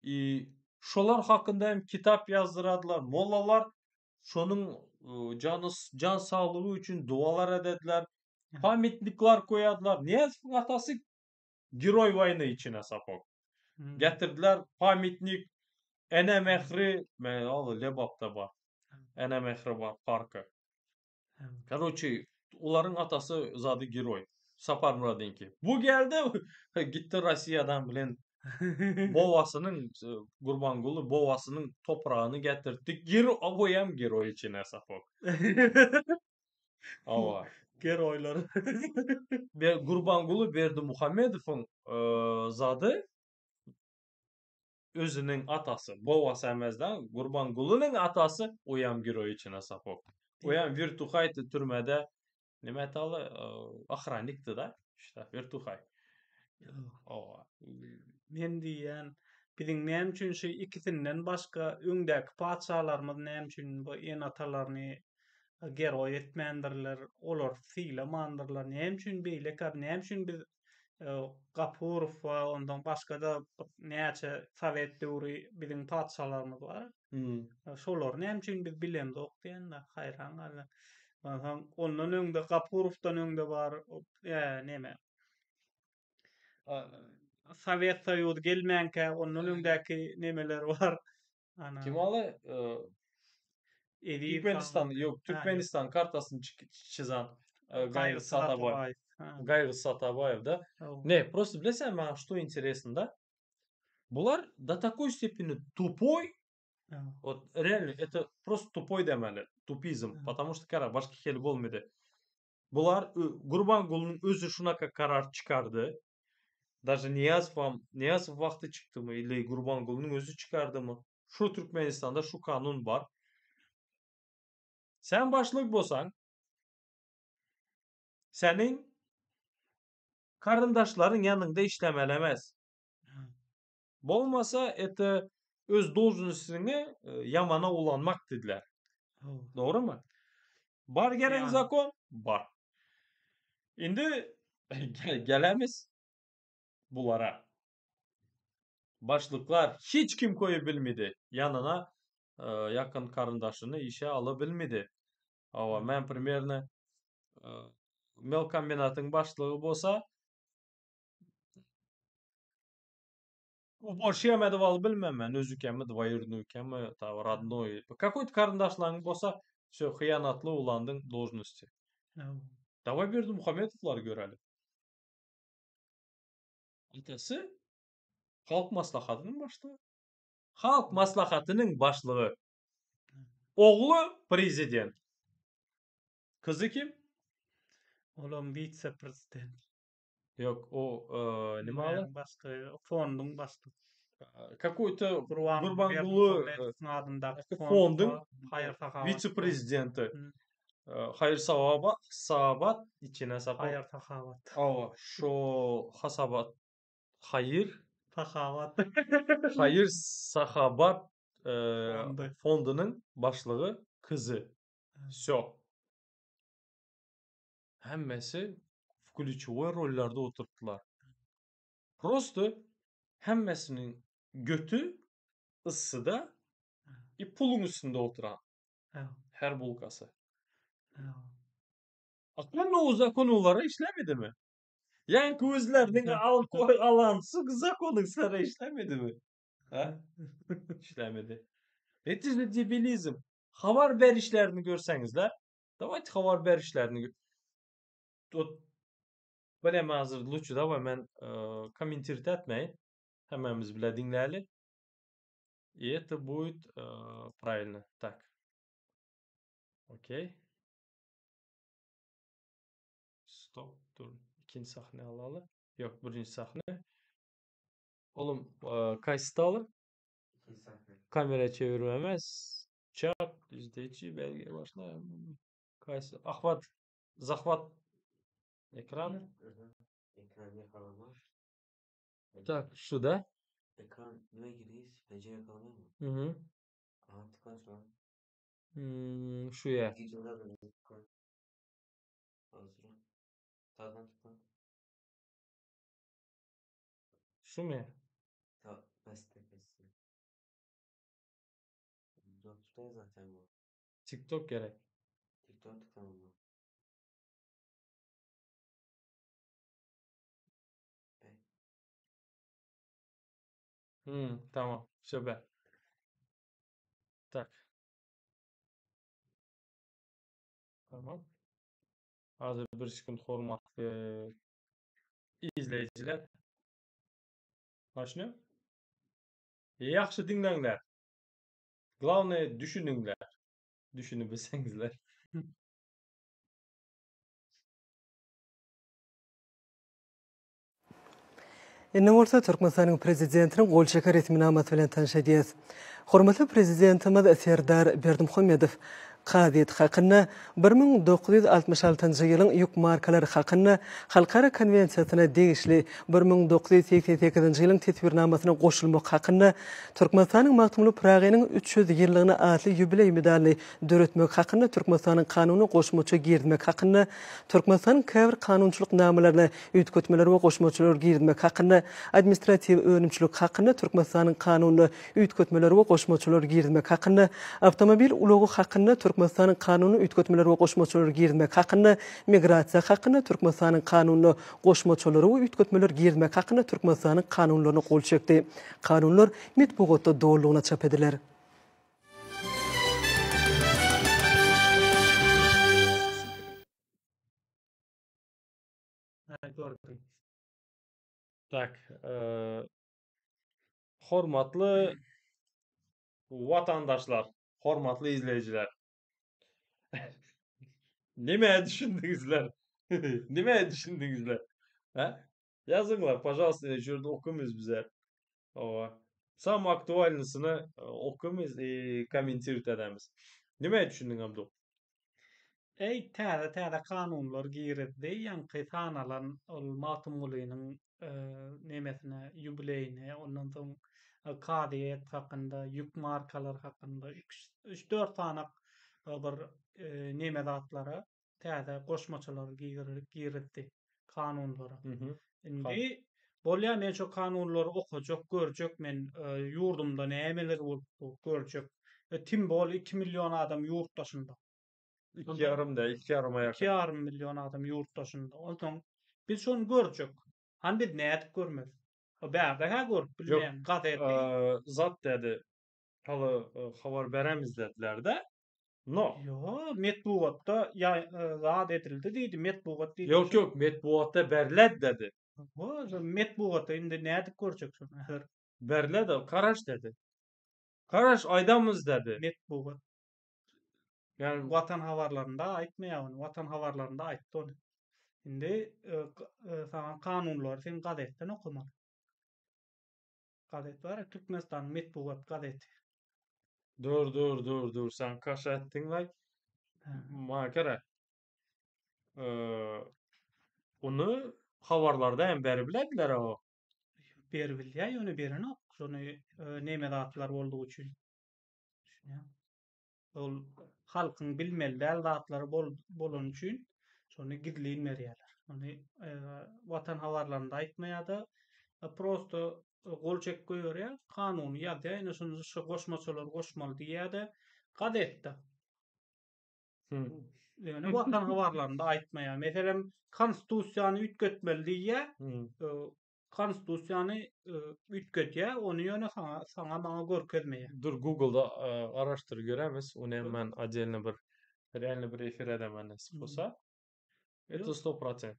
I şolar hakynda hem kitap ýazdyradylar. Mollalar şonuň jany jan saglygy üçin dualar edediler. Pamytniklar goýadylar. Nyýazowyň atasy Geroý woýny içine sapok. Getirdiler pamytnik Ene mähri, men ol Lebapda bar. Ene mähri bar parky. Karoçi, olaryň atasy zady geroý. Saparmyradyňky. Bu geldi, gitdi Rossiýadan bilen bobasynyň Gurbanguly bobasynyň topragyny getirtdi. Gero, oýam geroý içine sapok. Hawa. Geroýlar. Gurbanguly Berdimuhamedowyň zady özüniň atasy, bobasy emesden, Gurbangulynyň atasy oýam geroý içine sapok. Oýam wirtuhaýdy türmede neme ataly ohranikdi-da, işte wirtuhaý. Hawa. Men diýýän, biziň näme üçin şu ikisinden başga öňdäki patyşalarymyz näme üçin bu ene-atalaryny geroý etmändirler, olary sylamandyrlar. Näme üçin beýlekä? Näme üçin biz Gapurow we ondan başga-da näçe sowet döwri biziň patyşalarymyz bar. Şolary näme üçin biz bilemzok diýende haýran galýan. Onsoň ondan öňde Gapurowdan öňde bar, näme? Sowet Soýuzy gelmänkä ondan öňdäki nemeler bar. Ana. Kim aly? Eziz Türkmenistan, ýok, Türkmenistan kartasyny çyzan Gaýgyz Satabaýew. Gaýgyz Satabaýew da. Ne, prosto bilesem maňa što interesno da? Bular do takoý stepeni tupoý. Wot realno это prosto tupoý demeli, tupizm, потому что kara başga hili bolmady. Bular Gurbangulynyň özi şunaka karar çykardy. Daže Nyýazowam, Nyýazow wagty çykdymy ili Gurbangulynyň özi çykardymy? Şu Türkmenistanda şu kanun bar. Sen başlyk bolsaň, seniň garyndaşlaryň ýanyňda işlemeli emes. Bolmasa это öz dolžnostyňy ýamana ulanmak diýdiler. Dogrymy? Bar gerek zakon? Bar. Indi gelemiz bulara. Başlyklar hiç kim koýup bilmedi. Ýanyna ýakyn garyndaşyny işe alyp bilmedi. Hawa, men primerno melkombinatyň başlygy bolsa Uborşyam edip alyp bilmem men, özükemi, dwoýurudnyý ukamy, ta rodnoý. Kakoý-to garyndaşlaryň bolsa, wsё, hyýanatly ulandyň dolžnosti. Daway Berdimuhamedowlary göreli. Atasy Halk Maslahatynyň başlygy. Halk Maslahatynyň başlygy. Ogly prezident. Kyzy kim? Olam witse-prezident. Ýok, o nime aly? Başlygy, fonduň başlygy. Kakoý-to Gurbanguly adyndaky fonduň witse-prezidenti. Haýyr-sawabat, sawabat içine sapa. Haýyr-sahawat. Hawa, şo hasabat haýyr sahawat. Haýyr-sahabat fondunyň başlygy kyzy. Wsё. Hemmesi w klýuçewoý rollarda oturtdylar. Prosto hemmesiniň göti yssyda i puluň üstünde oturan. Her bulkasy. Aslynda o zakon olara işlemedimi? Ýaňky özleriniň alan zakony sizlere işlemedimi? Ha? İşlemedi. Это же debilizm. Habar berişlerini görseňizler, Dawayte habar berişlerini Ot Bilem hazir luçi daway men kommentirit etmeýin. Hemmämiz bile diňläli. И это будет э, правильно. Так. Okey. Stop. Dur. Ikinji sahne alaly. Ýok, birinji sahne. Oğlum, e, kaýsy İkinci sahne. Kamera çevirme emes. Çat, izleyici, belge başla. Kaýsy? Ahvat, захват экрана. Hı hı. Ekran yakalama. Так, şu da. Ekran nime giriyiz? Pencere yakalama mı? Hı hı. Aha tıkla şu an. Hmm, şu yer. Videolar da tıkla. Hazır. Sağdan tıkla. Şu mu? Ta basit tepesi. Dörtte zaten bu. TikTok gerek. TikTok tıklama bu. Be. Hmm, tamam. Süper. Tak. Tamam. Hazır bir sekund hormatly izleýjiler. Başlıyor. Ýagşy diňläňler. Glawnoe düşüniňler. Düşünip bilseňizler. Indi bolsa Türkmenistanyň Prezidentiniň gol çeken resminamasy bilen tanyş edýäs. Hormatly Prezidentimiz Serdar Berdimuhamedow Kazyýet hakynda 1966-njy ýylyň ýük markalary hakynda Halkara konwensiýasyna degişli 1988-nji ýylyň Teswirnamasyna goşulmak hakynda Türkmenistanyň Magtymguly Pyragynyň 300 ýyllygyna atly ýubileý medalyny döretmek hakynda Türkmenistanyň Kanunyna goşmaça girizmek hakynda Türkmenistanyň käbir kanunçylyk namalaryna üýtgetmeler we goşmaçalar girizmek hakynda Administratiw önümçilik hakynda Türkmenistanyň Kanunyna üýtgetmeler we goşmaçalar girizmek hakynda Awtomobil ulagy hakynda Türkmenistanyň Kanunyna üýtgetmeler we goşmaçalar girizmek hakynda Migrasiýa hakynda Türkmenistanyň Kanunyna goşmaçalar we üýtgetmeler girizmek hakynda Türkmenistanyň Kanunlaryna gol çekdi. Kanunlar metbugatda dolulygyna çap ediler. Tak, hormatly watandaşlar, hormatly izleýjiler. Nämä düşündiňizler? Nämä düşündiňizler? Ha? Ýazyňlar, pažalsta, şu ýerde okumyz bizler. Hawa. Самый актуальныйsyny okumyz i kommentirowat edemiz. Nämä düşündiň Abdu? Eý, täze-täze kanunlar girizdi, ýaňky sanalan ol Magtymgulynyň nemesine, ýubileýine, ondan soň kazyýet hakynda, ýük markalary hakynda üç-dört sanak bir neme zatlara täze goşmaçalar girizdi kanunlara. Indi bolýar men şo kanunlary okajak, görjek men ýurdumda nämeler bolup dur, görjek. Tim bol 2 million adam ýurt daşynda. Iki ýarym da, iki ýaryma ýakyn. Iki ýarym million adam ýurt daşynda. Onsoň biz şony görjek. Hany biz nädip görmeli? Bärde-hä görüp bilmeýän gazeti. Zat dedi. Haly habar beremiz dediler-de. No. Ýok, metbugatda ýa zat edildi diýdi, metbugat diýdi. Ýok, ýok, metbugatda berledi dedi. Ho, metbugatda indi nädip görjek şony häzir? Berledi, karaş dedi. Karaş aýdamyz dedi. Metbugat. Ýani Watan habarlarynda aýtmaýar ony, Watan habarlarynda aýtdy ony. Indi saňa kanunlary sen gazetden okamaly. Gazet bar, Türkmenistanyň metbugat gazeti. Dur, dur, dur, dur, sen kaşa etdiň-laý. Maňa gara. Ony habarlarda hem beribilediler o. Beribilýär, ýöne berenok. Şony neme zatlar boldugy üçin. Düşünýäňmi? Ol halkyň bilmeli däl zatlary bolany üçin şony gizlin berýärler. Ony Watan habarlarynda aýtmaýar-da, prosto gol çekip goýberýär, kanuny ýazýar, ine şuny şu goşmaçalary goşmaly diýýär-de, gazetde. Ýöne Watan habarlarynda aýtmaýar. Meselem, konstitusiýany üýtgetmeli diýýär. Konstitusiýany üýtgedýär, ony ýöne saňa, saňa maňa görkezmeýär. Dur Google-da araşdyr göremiz. Ony hem men отдельно bir реально bir efir edemen nesip bolsa. Это 100%.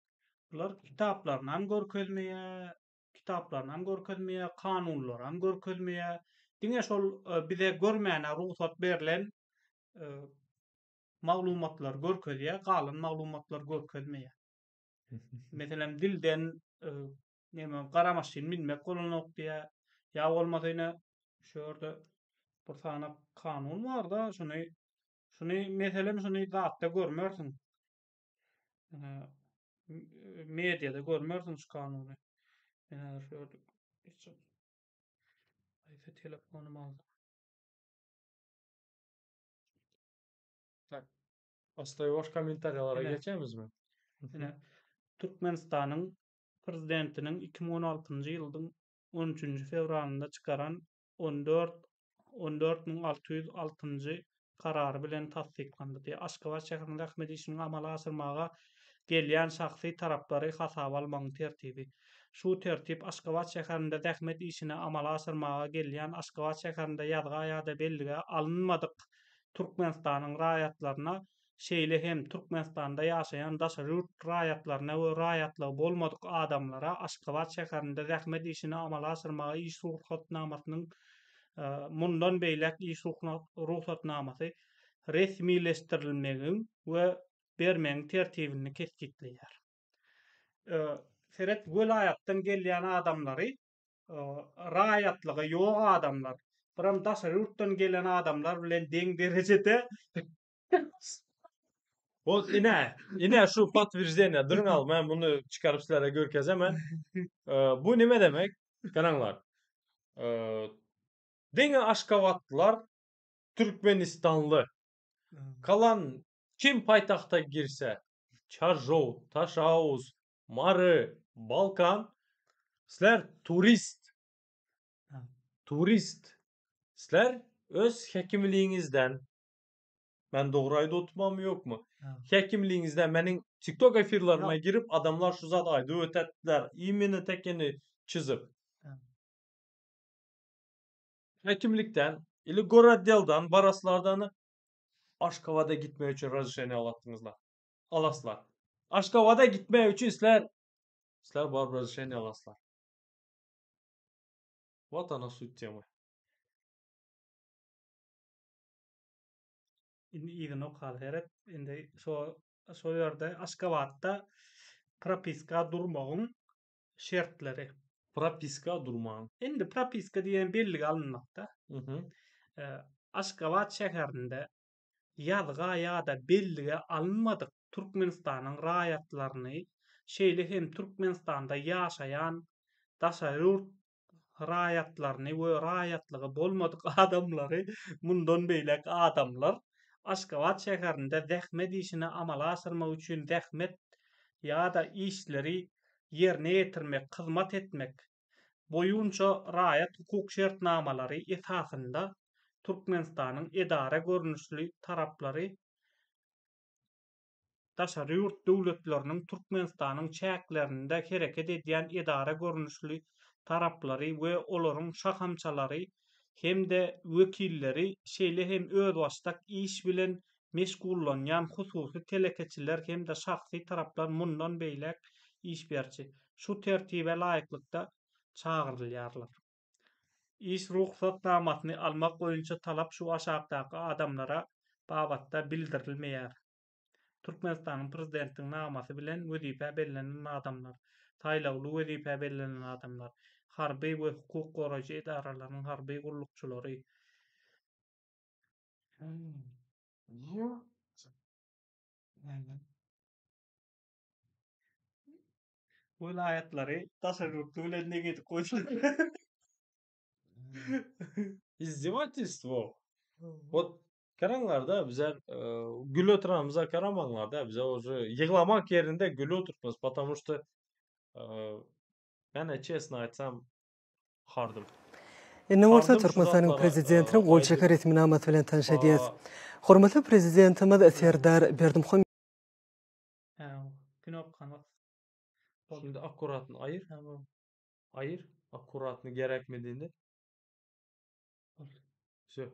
Bular kitaplarynam görkezmeýär, kitaplarynam görkezmeýär, kanunlaram görkezmeýär. Diňe şol bize görmäne rugsat berlen maglumatlary görkezýär, galan maglumatlary görkezmeýär. Meselem, dilden näme gara maşyn minmek bolanok diýýär. Ýa bolmasa ine şu ýerde bir sany kanun bar-da, şuny şuny meselem şuny zatda görmersiň. Mediada görmersiň şu kanuny. Men häzir şu ýerde geçjek. Haýsy telefonym alsam. Tak. Ostoýwaş kommentariýalara geçemizmi? Ine, Türkmenistanyň Prezidentiniň 2016-njy ýyldyň 13-nji fewralynda çykaran 14 14606-njy Karary bilen tassyklandy diýýär. Aşgabat şäheriniň zähmet işini amala aşyrmaga gelýän şahsy taraplary hasaba almagyň tertibi. Şu Tertip Aşgabat şäherinde zähmet işini amala aşyrmaga gelýän Aşgabat şäherinde ýazga ýa-da bellige alynmadyk Türkmenistanyň raýatlaryna, şeýle hem Türkmenistanda ýaşaýan daşary ýurt raýatlaryna we raýatlygy bolmadyk adamlara Aşgabat şäherinde zähmet işini amala aşyrmaga iş rugsatnamasynyň, mundan beýläk iş rugsatnamasy, resmileşdirilmegiň we bermegiň tertibini kesgitleýär. Seret, welaýatdan gelýän adamlary raýatlygy ýok adamlar, biram daşary ýurtdan gelen adamlar bilen deň derejede Ol ine, ine şu potwierzdeniýe duruň al, men muny çykaryp sizlere görkezemen. Bu nime demek? Garaňlar. Diňe aşgabatlylar türkmenistanly. Kalan kim paýtagta girse, Çarjow, Taşauz, Mary, Balkan, sizler turist. Turist. Sizler öz hekimligiňizden Men dogry aýdyp otyrmamy ýokmy? Hekimligiňizden meniň TikTok efirlerime girip adamlar şu zat aýdyp ötetdiler. Imенно tekini çyzyp. Hekimlikden ili goroddeldan baraslardan Aşgabada gitmek üçin razrešeniýe alatdyňyzlar. Alaslar. Aşgabada gitmek üçin sizler sizler baryp razrešeniýe alaslar. What ona sut temy. Indi yzyny okaly seret. Indi şo şo ýerde Aşgabatda propiska durmagyň şertleri. Propiska durmagyň. Indi propiska diýen bellige alynmakda. Aşgabat şäherinde ýazga ýa-da bellige alynmadyk Türkmenistanyň raýatlaryny, şeýle hem Türkmenistanda ýaşaýan daşary ýurt raýatlaryny we raýatlygy bolmadyk adamlary, mundan beýläk adamlar, Aşgabat şäherinde zähmet işini amala aşyrmak üçin zähmet ýa-da işleri ýerine ýetirmek, hyzmat etmek, boýunça raýat-hukuk şertnamalary esasynda Türkmenistanyň edara görnüşli taraplary daşary ýurt döwletleriniň Türkmenistanyň çäklerinde hereket edýän edara görnüşli taraplary we olaryň şahamçalary hem-de wekilleri, şeýle hem özbaşdak iş bilen meşgullanýan hususy telekeçiler hem-de şahsy taraplar mundan beýläk iş beriji, şu Tertibe laýyklykda çagyrylýarlar. Iş rugsatnamasyny almak boýunça talap şu aşakdaky adamlara babatda bildirilmeýär, Türkmenistanyň Prezidentiniň namasy bilen wezipä bellenen adamlar, saýlawly wezipä bellenen adamlar, harby we hukuk goraýjy edaralaryň harby gullukçylary, Welaýatlary daşary ýurtly bilen deň edip goýdular. Izdevательstvo. Wot garaňlarda bize gül oturanymyza garamaňlarda bize уже ýyglamak ýerinde gül oturtmaz потому что men çesno aýtsam hardym. Indi bolsa Türkmenistanyň Prezidentiniň gol çeken resminamasy bilen tanyş edýäs. Hormatly Prezidentimiz Serdar Berdimuhamedow Hä, knopkany bas. Şimdi akkuratny aýyr. Tamam. Aýyr. Akkuratny gerekmedi indi. Boldy. Wsё.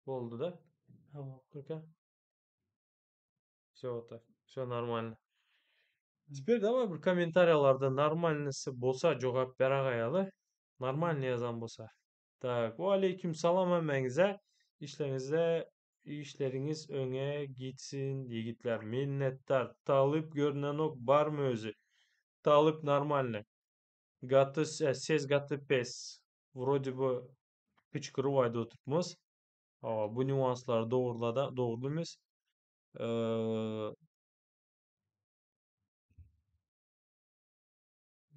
Boldy da. Hawa. Okey. Wsё вот так. Wsё normalno. Teper daway bir kommentariýalarda normalnysy bolsa jogap beragaýaly. Normalny ýazan bolsa. Tak, we aleýkim salam hemmäňize. Işleriňizde işleriňiz öňe gitsin ýigitler. Minnetdar. Talyp görnenok barmy özi? Talyp normalny. Gaty ses gaty pes. Wrode by hyçgyryp aýdyp oturpmyz. Hawa, bu nýuanslary dogurlada dogrulymyz. Bu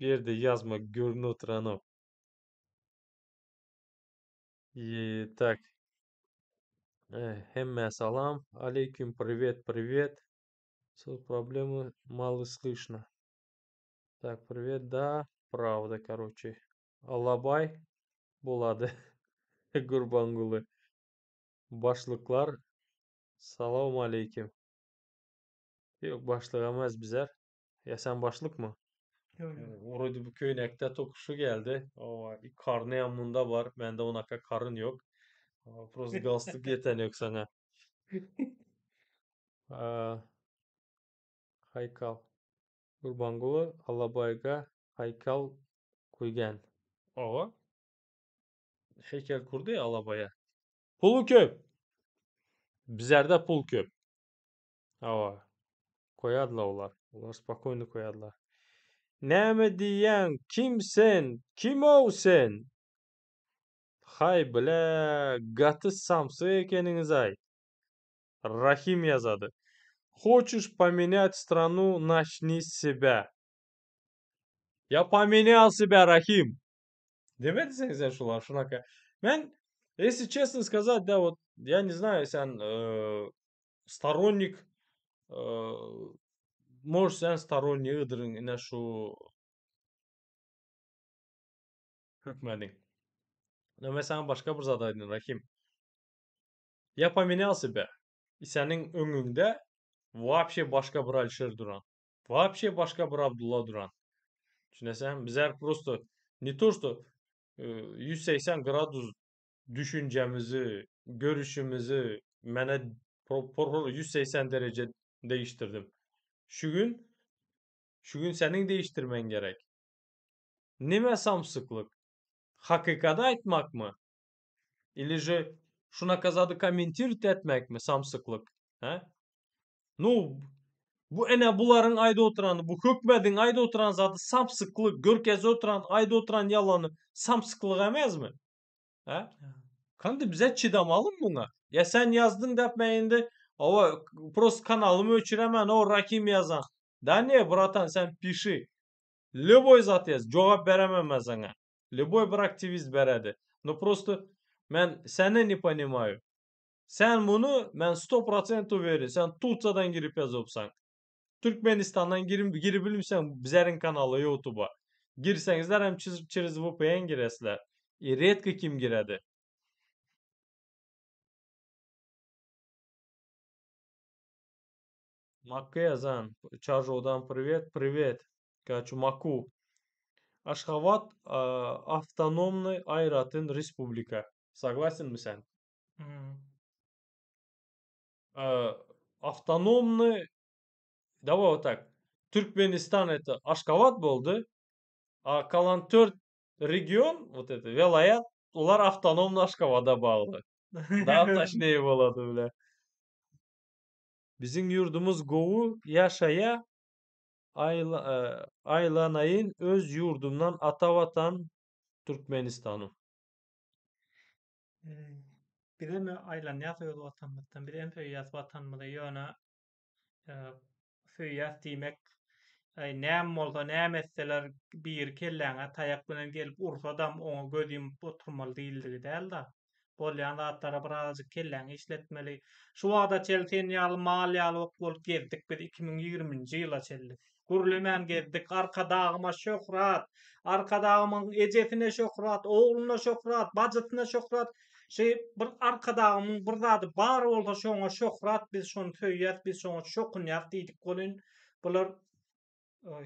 ýerde ýazma görünip oturanok. Tak. Hemmä salam. Aleýkum priwet priwet. Со проблемы мало слышно. Так, привет, да, правда, короче. Alabaý bolady. Gurbanguly. Başlyklar salawmaleýkim. Ýok, başlyk emes bizler. Ýa sen başlykmy? Ýok, ýok. Wrode bu köýnekde tokuşy geldi. Owa, karny hem munda bar. Mende onaka karyn ýok. Prosta galstuk ýeten ýok saňa. Haýkal. Gurbanguly Alabaýga haýkal goýgan. Owa. Heýkel kurdy Alabaýa. Puly köp. Bizlerde pul köp. Hawa. Goýadylar olar. Olar spokojny goýadylar. Näme diýýäň? Kim sen? Kim-ow sen? Haý bile, gaty samsyk ekeniňiz-aý. Rahim ýazady. Хочешь поменять страну, начни с себя. Я поменял себя, Rahim. Demedi sen sen şular şunaka. Men, если честно сказать, да, вот, я не знаю, sen э, сторонник, э, может, sen storonnigidirin ine şu hökmediň. No, men saňa başga bir zat aýdyn, Rahim. Я поменял себя. И seniň öňüňde вообще başga bir Alişer duran. Вообще başga bir Abdulla duran. Düşüneseňmi? Bizler prosto ne to что 180 gradus düşünjemizi, görüşimizi mene 180 dereje değiştirdim. Şu gün şu gün seniň değiştirmen gerek. Nime samsyklyk? Hakykady aýtmakmy? Ili же şunaka zady kommentirowat etmekmi samsyklyk? Hä? Nu, bu ene bularyň aýdyp oturany, bu hökmediň aýdyp oturan zady samsyklyk, görkezip oturan, aýdyp oturan ýalany samsyklyk emesmi? Hä? Kandy bize çydamalymy muňa? Ýa sen ýazdyň däp men indi hawa prosto kanalymy öçüremen o Rahim ýazan. Da ne, bratan sen pişi. Lýuboý zat ýaz, jogap beremen men saňa. Lýuboý bir aktiwist beredi. No prosto men seni ne ponimaýu. Sen muny men sto prosent uwerin, sen Tursiýadan girip ýazypsaň. Türkmenistandan girip giribilmseň bizeriň kanala ýoutuba. Girseňizler hem çerez VPN giresizler. I redko kim giredi. Makka ýazan Çarjowdan priwet priwet. Kaçu Maku. Aşgabat awtonomnyý aýratyn respublika. Soglasenmi sen? Awtonomnyý Daway вот tak. Türkmenistan это Aşgabat boldy. A kalan tört region вот это welaýat olar awtonomny Aşgabada bagly. Daha toçnее bolady bile. Biziň ýurdumyz gowy ýaşaýa aýlanaýyn öz ýurdumdan ata watan Türkmenistanym. Bizem aýlanýas öz watanymyzdan bizem söýýäs watanymyzy ýöne söýýäs diýmek näme bolsa näme etseler biri kelläňe taýak bilen gelip ursadam oňa göz ýumup oturmaly diýildigi däl-de. Bolýan zatlara birazajyk kelläňi işletmeli. Şu wagta çenli sen ýaly mal ýaly ok bolup gezdik biz 2020-nji ýyla çenli. Gürlemän gezdik. Arkadagyma şöhrat! Arkadagymyň ejesine şöhrat, ogluna şöhrat, bajysyna şöhrat. Şy bir Arkadagymyň bir zady bar bolsa şoňa şöhrat biz şony söýýäs, biz şoňa çokunýas diýdik welin bular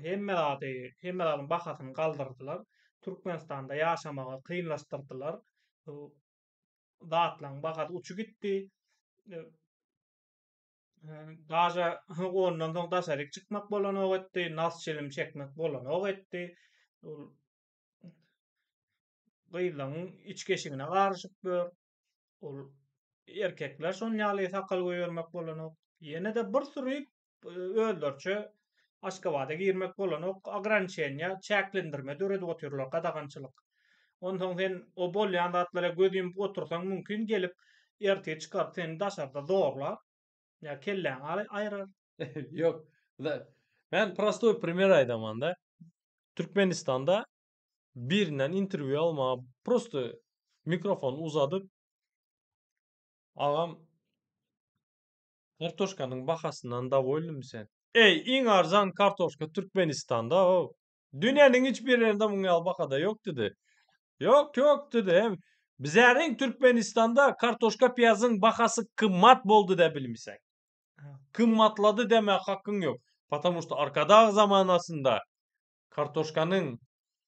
hemme zady, hemme zadyň bahasyny galdyrdylar. Türkmenistanda ýaşamagy kynlaşdyrdylar. Zatlaryň bahasy uçy gitdi. Daže ondan soň daşaryk çykmak bolanok etdi, nas çilim çekmek bolanok etdi. Gyzlaryň içki eşigine garyşyp ýör. Ol erkekler şon ýaly sakal goýbermek bolanok. Ýene-de bir süri özleriçe Aşgabada girmek bolanok, ograniçeniýa, çäklendirme döredip otyrlar, gadagançylyk. Onsoň sen o bolýan zatlara göz ýumup otursaň mümkin gelip ertir çykaryp seni daşarda zorlar. Ýa kelläňi aýyrar. Ýok. Men prostoý primer aýdaman-da. Türkmenistanda birinden interwýu almaga prosto mikrofon uzadyp agam kartoşkanyň bahasyndan dowolnymy sen? Eý iň arzan kartoşka Türkmenistanda o. Dünýäniň hiç bir ýerinde muň ýaly bahada ýok diýdi. Ýok ýok diýdi. Hem bizäriň Türkmenistanda kartoşka piýazyň bahasy gymmat boldy da bilmiseň. Gymmatlady deme hakyň ýok. Потому что Arkadag zamanasynda Kartoşkanyň,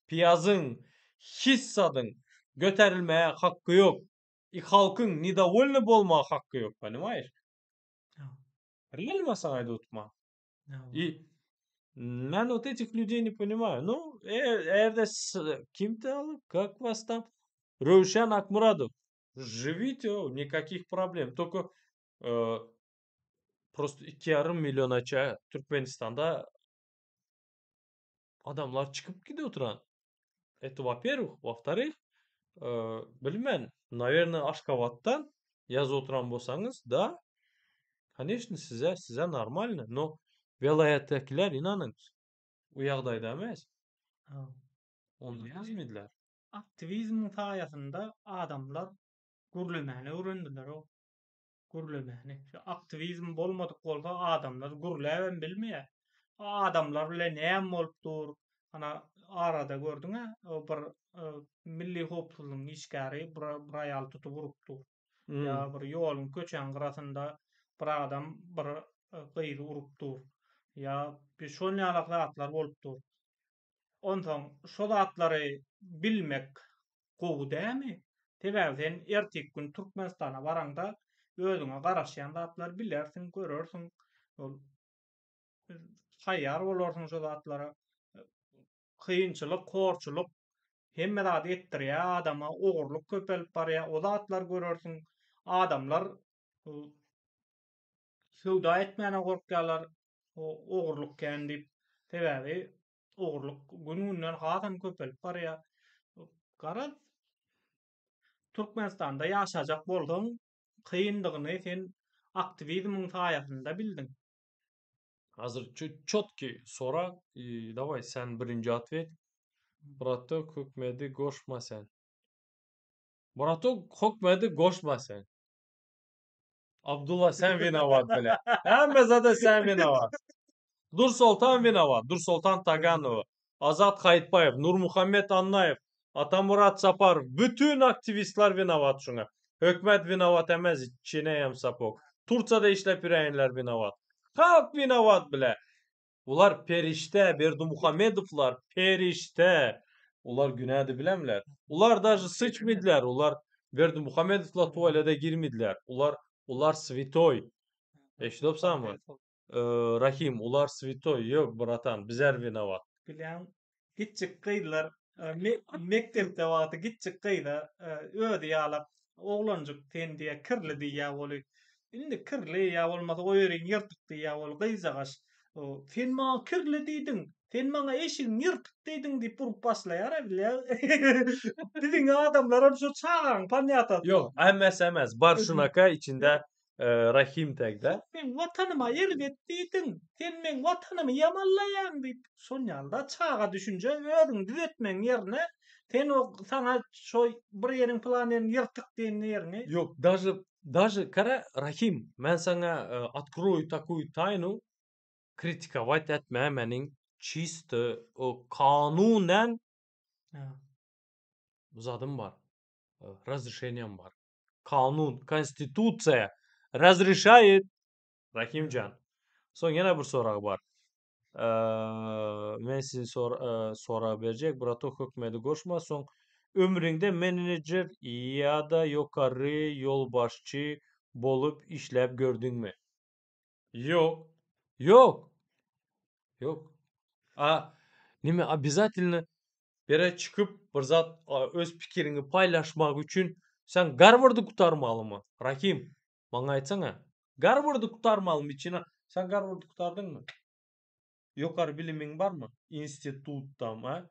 piýazyň, hiç zadyň göterilmäge hakky ýok. I halkyň nedowolny bolmaga hakky ýok, ponimaýeş? Realno saňa aýdyp otyrman. I men wot etih lýudey ne ponimaýu. Nu, eger-de kim taly, kak was tam? Röwşen Akmyradow. Živite, nikakih problem. Tolko prosto 2,5 millionaça Türkmenistanda adamlar çykyp gidip oturan. Это во-первых, во-вторых, bilmen, nawerno Aşgabatdan ýazyp oturan bolsaňyz, da, koneçno size, size normalno, no welaýatdakiler inanyň, o ýagdaýda emes. Onda ýazmadylar. Aktiwizmiň saýasynda adamlar gürlemäni öwrendiler-ow. Gürlemäni. Şu aktiwizm bolmadyk bolsa adamlar gürläbem bilmeýär. Adamlar bilen näme bolup dur? Ana arada gördüň-ä, o bir milli howpsuzlygyň işgäri bir bir aýaly tutup urup dur. Ýa bir ýoluň köçäň gyrasynda bir adam bir gyzy urup dur. Ýa bir şol ýalak zatlar bolup dur. Onsoň şo zatlary bilmek gowy dämi? Sebäbi sen erteki gün Türkmenistana baraňda özüňe garaşýan zatlary bilersiň, görersiň. Ol taýýar bolarsyň şo zatlara. Kynçylyk, horçulyk hemme zady etdirýär adama, ogurlyk köpelip barýar, o zatlary görersiň. Adamlar söwda etmäne gorkýarlar, ogurlyk kän diýip. Sebäbi ogurlyk gün-günden hasam köpelip barýar. Garaz, Türkmenistanda ýaşajak bolsaň, kyndygyny sen aktiwizmiň saýasynda bildiň. Hazir çotki sorag i daway sen birinji otwet. Bratok hökmedi goşma sen. Bratok hökmedi goşma sen. Abdulla sen winowat bile. Hemme zada sen winowat. Dursoltan winowat. Dursoltan Taganowa. Azat Haýytbaýew, Nurmuhammet Annaýew, Atamurat Saparow, bütün aktiwistler winowat şuňa. Hökümet winowat emez, içine hem sapok. Tursiýada işläp ýörenler winowat. Halk winowat bile. Ular perişde, Berdimuhamedowlar perişde. Ular günädi bilemler. Ular daže syçmediler. Ular Berdimuhamedowlar tualete girmediler. Ular ular switoý. Eşidipsaňmy? Rahim, ular switoý. Ýok, bratan, bizler winowat. Bilýän, kiçjik gyzlar mekdepde wagty kiçjik gyza özi ýalak oglanjyk sen diýýär kirli diýýär ol indi kirli ýa bolmasa o ýeriň ýyrtyk diýýär ol gyzjagaş sen maňa kirli diýdiň sen maňa eşigiň ýyrtyk diýdiň diýip urup başlaýar bilýär biziň adamlaram şu çagaň panýatasy Ýok, emes emes bar şunaka içinde Rahim tegde. Sen meň watanyma erbet diýdiň, sen meň watanymy ýamanlaýaň diýip, şon ýaly-da çaga düşünje özüňi düzetmegiň ýerine sen o saňa şo bir ýeriň pylan ýeriň ýyrtyk diýen ýeriňi. Ýok, daže daže gara Rahim, men saňa otkroýu takuýu taýnu, kritikowat etme meniň çisto o kanunen zadym bar, razrešeniýam bar. Kanun, konstitusiýa razrešaýet Rahimjan. Soň ýene bir sorag bar. Men sizi sorag berjek, bratok hökümeti goşma, soň ömrüňde menejer ýa-da ýokary ýolbaşçy bolup işläp gördüňmi? Ýok. Ýok. Ýok. A nime obязательно? Bire çykyp bir zat öz pikiriňi paýlaşmak üçin sen Garwardy gutarmalymy? Rahim, maňa aýtsaňa. Garwardy gutarmalymy içine? Sen Garwardy gutardyňmy? Ýokary bilimiň barmy? Institutdam, a?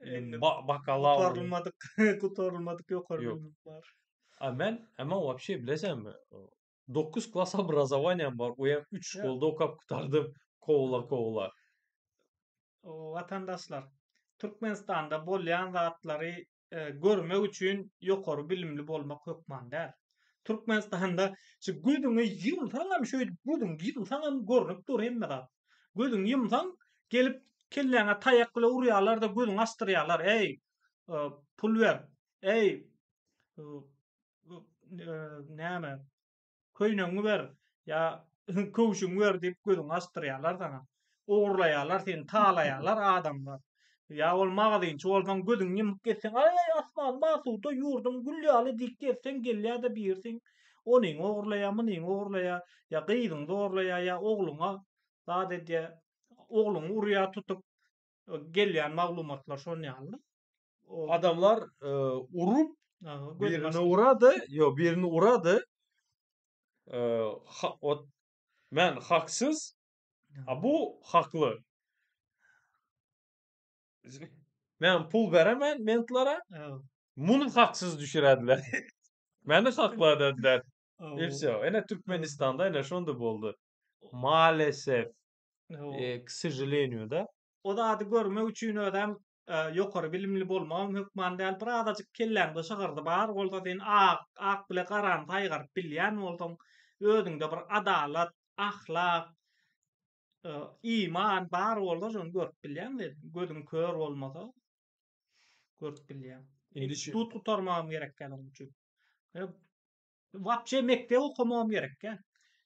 Indi Bakalawr. Gutarylmadyk, gutarylmadyk ýokary bilimim bar. A men, a men wapşe bilesenmi? 9 klas obrazowaniýam bar, o hem 3 şkolda okap gutardym, kowla-kowla. Watandaşlar, Türkmenistanda bolýan zatlary görmek üçin ýokary bilimli bolmak hökman däl. Türkmenistanda şu gözüňi ýumsaňam şöýdüp gözüňi ýumsaňam görnüp dur hemme zat. Gözüňi ýumsaň gelip kelläňe taýak bilen urýarlar-da gözüňi açdyrýarlar. Eý, pul ber. Eý, näme köýnegiňi ber ýa köwşüňi ber diýip gözüňi açdyrýarlar saňa. Ogurlaýarlar seni, talaýarlar adamlar. Ýa ol magazinçi bolsaň gözüňi ýumup gezseň, aý asmanym asuda ýurdum gül ýaly diýip gezseň gelýär-de biri seň onyňy ogurlaýar, munyňy ogurlaýar, ýa gyzyňy zorlaýar, ýa ogluňa zat edýär, ogluňy urýar tutup gelýän maglumatlar şon ýaly. Adamlar urup birini urady, ýok birini urady. Ot men haksyz, a bu hakly. Men pul beremen mentlara. Muny haksyz düşürediler. Meni hakly edediler. I wsё. Ene Türkmenistanda ene şonda boldy. Maalesef. K sožaleniýu da. O zady görmek üçin özem ýokary bilimli bolmagam hökman däl. Bir azajyk kelläňde şygyrdy bar bolsa, sen ak, ak bile garany saýgaryp bilýän bolsaň, özüňde bir adalat, ahlak, iman bar bolsa şony görüp bilýäň sen. Gözüň kör bolmasa görüp bilýäň. Institut gutarmagam gerek däl onuň üçin. Wapşe mekdep okamagam gerekkä.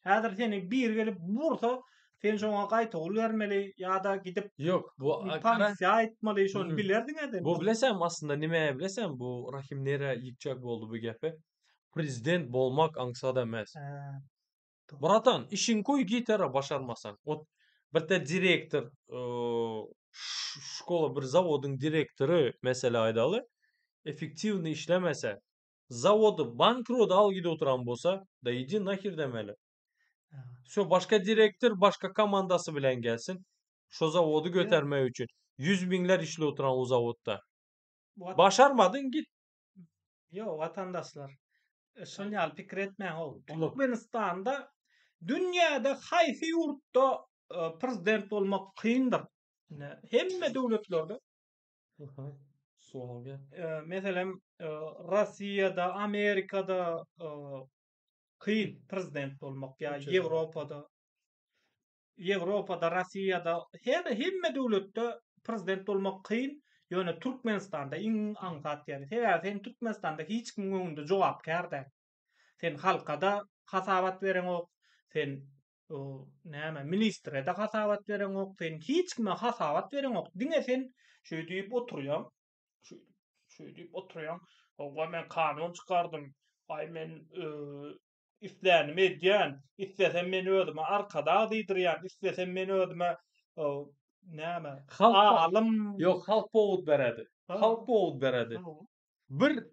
Häzir seni biri gelip ursa, sen şoňa gaýtawul bermeli ýa-da gidip Ýok, bu polisiýa aýtmaly, şony bilerdiň-ä sen. Bu bilesem aslynda nime bilesem bu Rahim nirä ýykjak boldy bu gepi. Prezident bolmak aňsat emes. Bratan, işiňi koý git ara başarmasaň. Ot birde direktor şkola bir zawodyň direktory mesele aýdaly, effektiwnyý işlemese, Zawody bankrot al gidip oturan bolsa, da idi naher demeli. Şo başga direktor başga komandasy bilen gelsin. Şo zawody götermek üçin. Ýüz müňler işli oturan o zawodda. Başarmadyň git. Ýok watandaşlar. Şol ýaly pikir etmäň how. Türkmenistanda dünýäde haýsy ýurtda prezident bolmak kyndyr? Hemme döwletlerde Sual gel. Meselem, Rossiýada, Amerikada kyn prezident bolmak ýa Ýewropada. Ýewropada, Rossiýada, her hemme döwletde prezident bolmak kyn, ýöne Türkmenistanda iň aňsat ýeri. Sebäbi sen Türkmenistanda hiç kimiň öňünde jogapkär däl. Sen halkada hasabat bereňok, sen näme ministre-de hasabat bereňok, sen hiç kime hasabat bereňok. Diňe sen şeý diýip oturýaň. Şeý diýip oturýaň. Hawa men kanun çykardym. Aý men islänimi edýän. Islesem men özüme arkadag diýdirýän. Islesem men özüme näme alym. Ýok, halk powod beredi. Halk powod beredi. Bir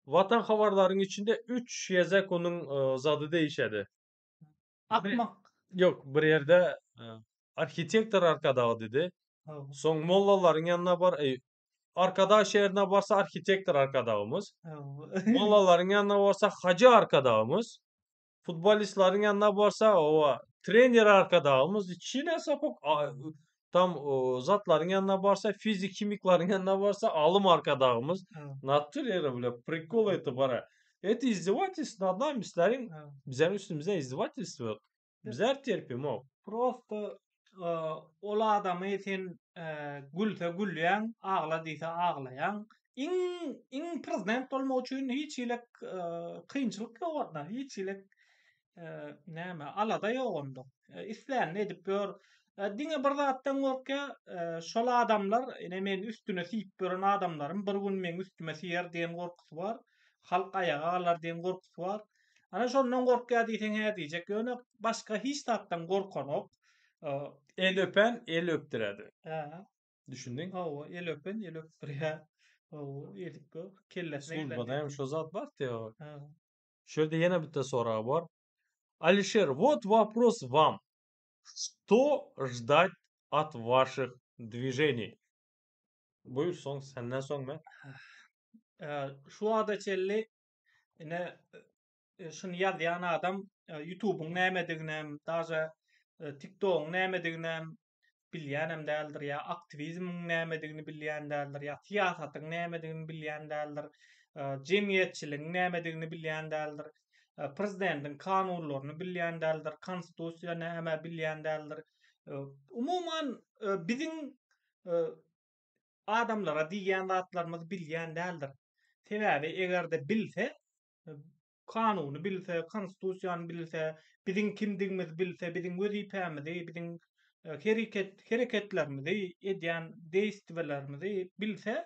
Watan habarlaryň içinde üç gezek onuň zady değişedi. Akmak. Ýok, bir ýerde arhitektor Arkadagy diýdi. Soň mollalaryň ýanyna bar, eý, Arkadag şäherine barsa arhitektor Arkadagymyz. Mollalaryň ýanyna barsa hajy Arkadagymyz. Futbolistleriň ýanyna barsa, owa, trener Arkadagymyz. Içine sapok, tam zatlaryň ýanyna barsa, fizik, himiklaryň ýanyna barsa, alym Arkadagymyz. Natur ýere bile prikol etip bara. Это издевательство над нами, sizleriň bizleriň üstümizden издевательство. Bizler terpimok. Prosto ol adamy sen gülse gülýäň, agla diýse aglaýaň. Iň iň prezident bolmak üçin hiç hili kynçylyk ýok onda. Hiç hili näme alada ýok onda. Islänini edip ýör. Diňe bir zatdan gorkýar, şol adamlar, ine men üstüne siýip ýören adamlarym bir gün meň üstüme siýer diýen gorkusy bar. Halk aýaga galar diýen gorkusy bar. Ana şondan gorkýar diýseň hä diýjek. Ýöne başga hiç zatdan gorkanok. El öpen el öpdüredi. Hä. Düşündiň? Hawa, el öpen, el öpdürýär. Hawa, edip gör, kellesine gelen. Slujbada hem şo zat bar teori. Ha. Şu ýerde ýene bitte sorag bar. Alişer, вот вопрос вам. Что ждать от ваших движений? Buýur soň senden soň men. Şu wagta çenli ine şuny ýazýan adam YouTube'yň nämediginem, daže TikTok'yň nämediginem bilýänem däldir ýa aktiwizmiň nämedigini bilýän däldir ýa syýasatyň nämedigini bilýän däldir, jemgyýetçiligiň nämedigini bilýän däldir, prezidentiň kanunlaryny bilýän däldir, konstitusiýa näme bilýän däldir. Umuman biziň adamlara diýýän zatlarymyzy bilýän däldir. Sebäbi eger-de bilse, kanuny bilse, konstitusiýany bilse, biziň kimdigimizi bilse, biziň wezipämizi, biziň e, hereket hereketlerimizi, edýän deýstwelerimizi bilse,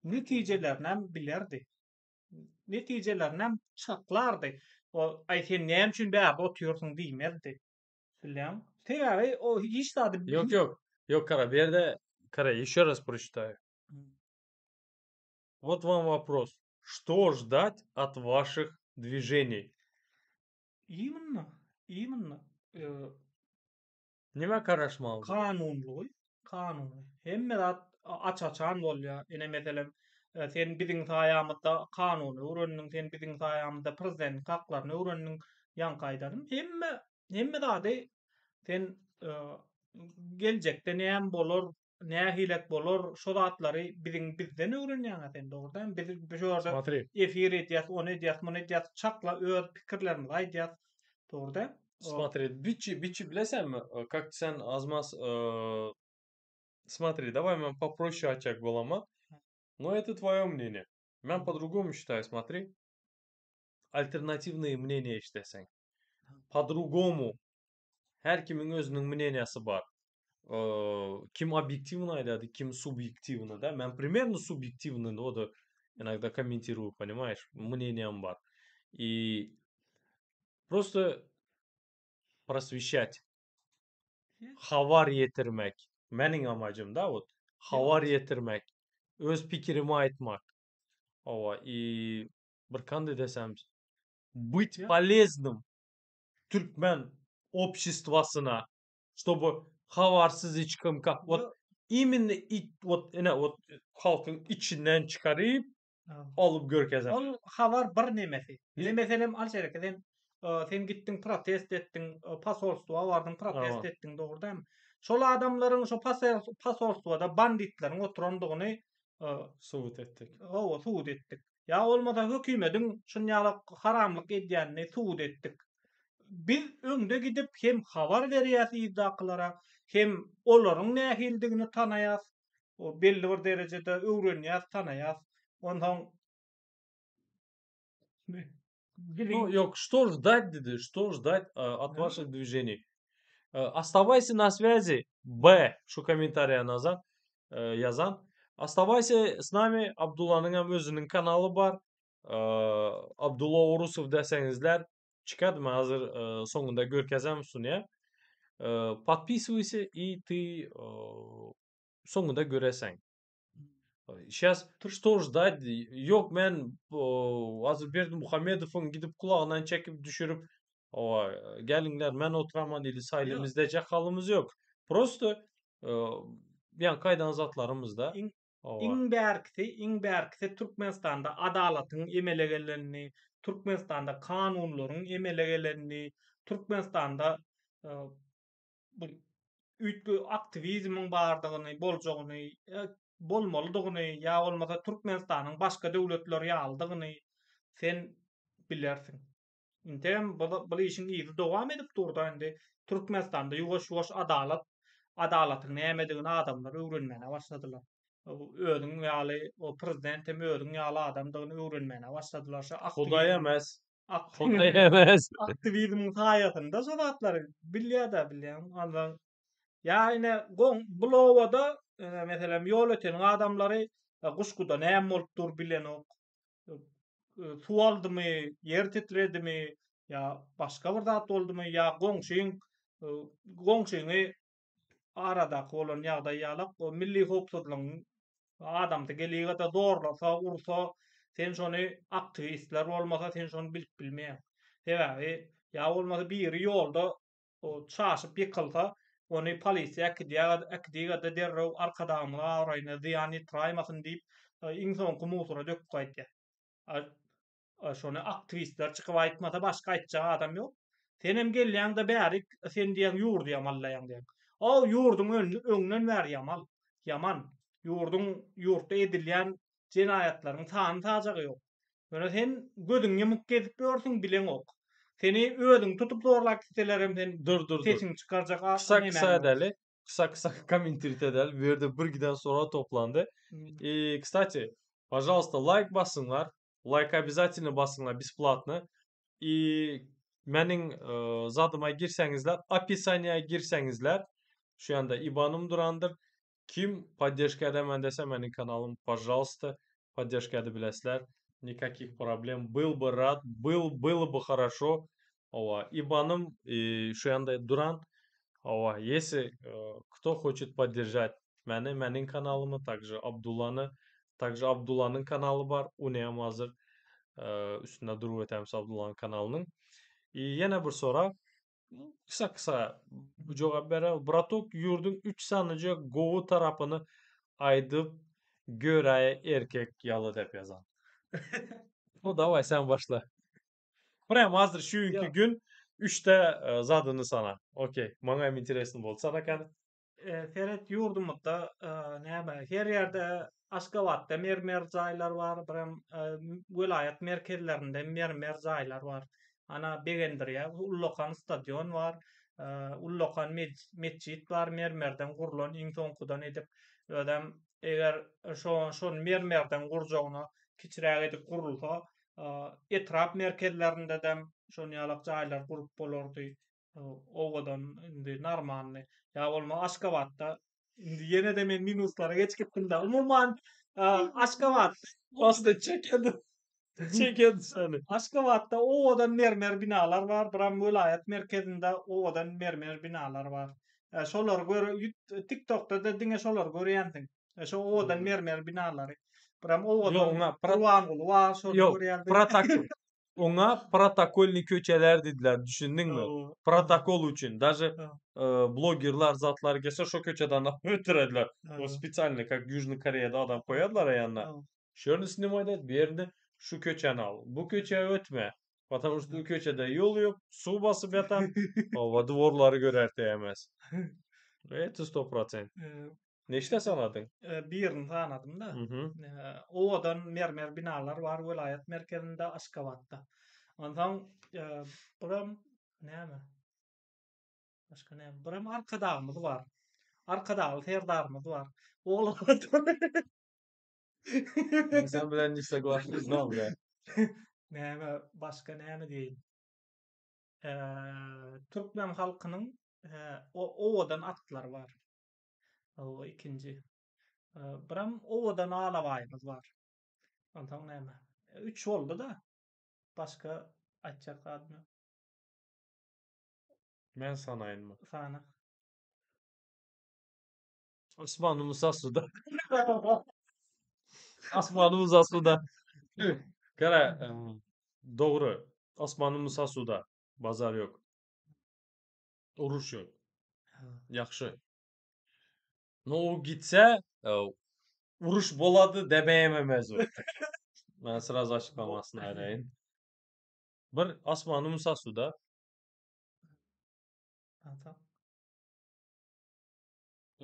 netijelerini hem bilerdi. Netijelerini hem çaklardy. O aý sen näme üçin bärde otyrsyň diýmezdi. Bilýäň? Sebäbi o hiç zady Ýok, ýok. Ýok, gara, bu ýerde, gara, еще раз прочитаю. Вот вам вопрос. Что ждать от ваших движений? Именно, именно. Э, Nämä garaşmaly? Kanunlygy, kanuny. Hemme zat aç-açan bolýar. Ine meselem, e, sen biziň saýamyzda kanuny öwrendiň, sen biziň saýamyzda prezidentiň haklaryny öwrendiň, ýaňky aýdanym. Hemme hemme zady sen e, geljekde näme bolar, nähilek bolar, şo zatlary biziň bizden öwrenýäň sen dogry dälmi? Biz şu ýerde Смотri. efir edýäs, ony edýäs, muny edýäs, çakla öz pikirlerimizi aýdýas. Dogry däl? Смотри, biçi, biçi bilesenmi, как sen azmaz э, смотри, давай men попроще aýtjak bolaman. Но это твое мнение. Men по-другому считаю, смотри. Alternatiwnyý мнение işleseň. По-другому. Her kimiň özüniň мнениýasy bar. Э, Kim obýektiwno aýdady, kim subýektiwno, да? Men примерно subýektiwno, o da иногда комментирую, понимаешь? Мнением bar. И просто просвещать, habar ýetirmek. Meniň amacym da вот habar ýetirmek, öz pikirimi aýtmak. Hawa, и bir kandy desem, быть poleznym türkmen обществоsyna, чтобы habarsyz hiç kim вот именно it вот ine вот halkyň içinden çykaryp alyp görkezem. Ol habar bir nemesi. Ine meselem al şereke sen e, sen gitdiň protest etdiň, e, posolstwa bardyň protest etdiň dogry dälmi? Şol adamlaryň şo posolstwada banditleriň oturandygyny e, subut etdik. Hawa, subut etdik. Ýa bolmasa hökümediň şun ýaly haramlyk edýänini subut etdik. Biz öňde gidip hem habar berýäs yzdakylara, hem olaryň nähilidigini tanaýas, o belli bir derejede öwrenýäs, tanaýas. Onsoň Ну, ýok, что ждать diýdi, что ждать от ваших движений? Оставайся на связи. Б. Şu kommentariýa nazar ýazan. Оставайся с нами. Abdullanyň hem özüniň kanaly bar. Abdulla Orusow deseňizler çykady. Men hazir soňunda görkezem üstüne. Подписывайся и ты soňunda göreseň. Сейчас что ждать? Ýok, men hazir Berdimuhamedowyň gidip gulagyndan çekip düşürip, owa, geliňler men oturaman ili saýlymyzda jakalymyz ýok. Просто ýaňky aýdan zatlarymyzda. Iň iň bärkisi, iň bärkisi Türkmenistanda adalatyň emele gelenini, Türkmenistanda kanunlaryň emele gelenini, Türkmenistanda bu üýtge aktiwizmiň bardygyny, boljagyny, bolmalydygyny ýa bolmasa Türkmenistanyň başga döwletler ýalydygyny sen bilersiň. Integem bu, bu işiň yzy dowam edip durda indi Türkmenistanda ýuwaş-ýuwaş adalat, adalatyň nämedigini adamlar öwrenmäne başladylar. Özüň ýaly, o prezident hem özüň ýaly adamdygyny öwrenmäne başladylar. Şu Hudaý emes. Hudaý emes. Aktiwizmiň saýasynda şu zatlary bilýär-de bilýän. Ondan ýa ine goň bul obada meselem Ýolöteniň adamlary Guşguda näme bolup dur bilenok. Suw aldymy, ýer titredimi, ýa başga bir zat boldumy, ýa goňşyň goňşyňy. aradaky bolan ýagdaý ýalak, o milli howpsuzlygyň adamsy geliga-da zorlasa, ursa, sen şony aktiwistler bolmasa sen şony bilip bilmeýäň. Sebäbi ýa bolmasa biri ýolda çaşyp ýykylsa, ony polisiýa äkidýär, äkidiga-da derrew Arkadagymyzyň abraýyna zyýan ýetiraýmasyn diýip, iň soňky musora döküp gaýtýar. A şony aktiwistler çykyp aýtmasa başga aýtjak adam ýok. Senem gelýäňde bärik sen diýýäň ýurdy ýamallaýaň diýýäň. O ýurduň öňden bäri ýamal. Ýaman. Ýurduň ýurtda edilýän jenaýatlaryň sany sajagy ýok. Ýöne sen gözüňi ýumup gezip ýörsüň bileňok. Seni özüňi tutup zorlap gitselerem sen Dur dur dur. sesiňi çykarjak Kısa nemäň kısa ýok. edeli. Kısa kısa kommentirite edeli. Bu ýerde bir giden sorag toplandy. И, кстати, пожалуйста, лайк basyňlar. Лайк обязательно basyňlar, бесплатно. И meniň e, zadyma girseňizler, описание girseňizler, şu ýanda IBAN-ym durandyr. Kim поддержка edemen dese meniň kanalym, пожалуйста, поддержка edip bilesizler. Никаких проблем. Был бы рад, был, было бы хорошо. Ова, IBAN-ym e, şu ýanda duran. Ова, если e, кто хочет поддержать meni, meniň kanalymy, также Abdullany, также Abdullanyň kanaly bar. Ony hem hazır e, üstünde durup ötämis Abdullanyň kanalynyň. И ýene bir sorag. Kısa kısa jogap bereli. Браток ýurduň 3 sanyja gowy tarapyny aýdyp göräýe erkek ýaly dep ýazan. Ну давай sen başla. Прям hazır şu günkü Ýok. gün 3-te e, zadyny sana. Okey. Maňa hem interesno boldy. Sana kany? E, Seret ýurdumyzda e, näme her ýerde Aşgabatda mermer jaýlar bar, birem e, welaýat merkezlerinde mermer jaýlar bar. Ana begendirýär. Ullakan stadion bar, e, ullakan metjit bar, mermerden gurlan iň soňkudan edip. Özem eger şo şony mermerden gurjagyna kiçiräk edip gurulsa, e, etrap merkezlerinde de şony ýalak jaýlar gurup bolardy. Owadan indi normalny. Ýa bolma Aşgabatda indi ýene de men minuslara geçip gitdim-de. Umuman e, Aşgabat Aslında çekedim. Çekedim seni. Aşgabatda owadan mermer binalar bar, biram welaýat merkezinde owadan mermer binalar bar. E, şolary gör TikTokda da diňe şolary görýänsiň. E, şo owadan mermer binalary. Biram Ýok, owadan oňa pro- Gurbanguly bar, şony Ýok, görýänsiň. protokol. Oňa protokolny köçeler diýdiler, düşündiňmi? Hawa. Protokol üçin. Даже Ha. e, blogerlar zatlar gelse şo köçeden ötürediler. O Ha. специально как Южный Koreýada adam koýardylar ýanyna. Ha. Şuny снимать et, bir ýerinde şu köçeni al. Bu köçeye ötme. Потому что bu köçede ýol ýok, suw basyp ýatan, Owa dworlary görer diýemez. Это 100%. E, Neçde sanadyň? e, birini sanadym da. Mhm. E, owadan mermer binalar bar welaýat merkezinde Aşgabatda. Onsoň e, buram näme? Başga näme? Buram Arkadagymyz bar. Arkadagly Serdarymyz bar. Oglan Men sen bilen не соглашусь, но, бля. Näme, başga näme diýeýin? E, Türkmen halkynyň e, o owadan atlary bar. O ikinji. E, biram owadan alabaýymyz bar. Onsoň näme? E, Üç boldy da. Başga aýtjak zadym ýok. Men sanaýynmy? Sana. Osmanymyz asuda. Asmanymyz asuda. Gara, e, dogry. Asmanymyz asuda. Bazar ýok. Uruş ýok. Ýagşy. No o gitse e, uruş bolady demeyemez o. Ben sразу açıklamasını arayın. Bir asmanymyz asuda. Onsoň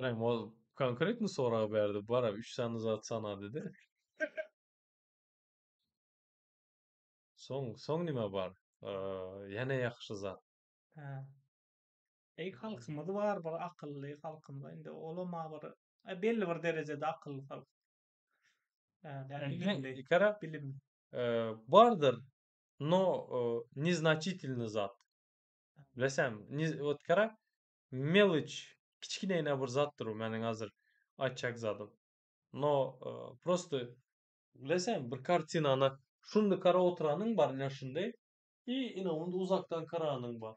Rem o konkretno sorag berdi. Bara 3 sany zat sana dedi. Soň soň nime bar? Ee, ýene ýagşy zat. Ha. Ey halkymyz bar, bir akylly halkymyz. Indi olama bir e, belli bir derejede akylly halk. Ha, yani bilimli, Kara bilimli. e, bardyr, no e, незначительный zat. Bilesem, не, вот kara мелочь, kiçginäne bir zatdyr o meniň hazır aýtjak zadym. No e, просто bilesem bir kartinany şunda kara oturanyň bar ine şunday i ine onda uzakdan karanyň bar.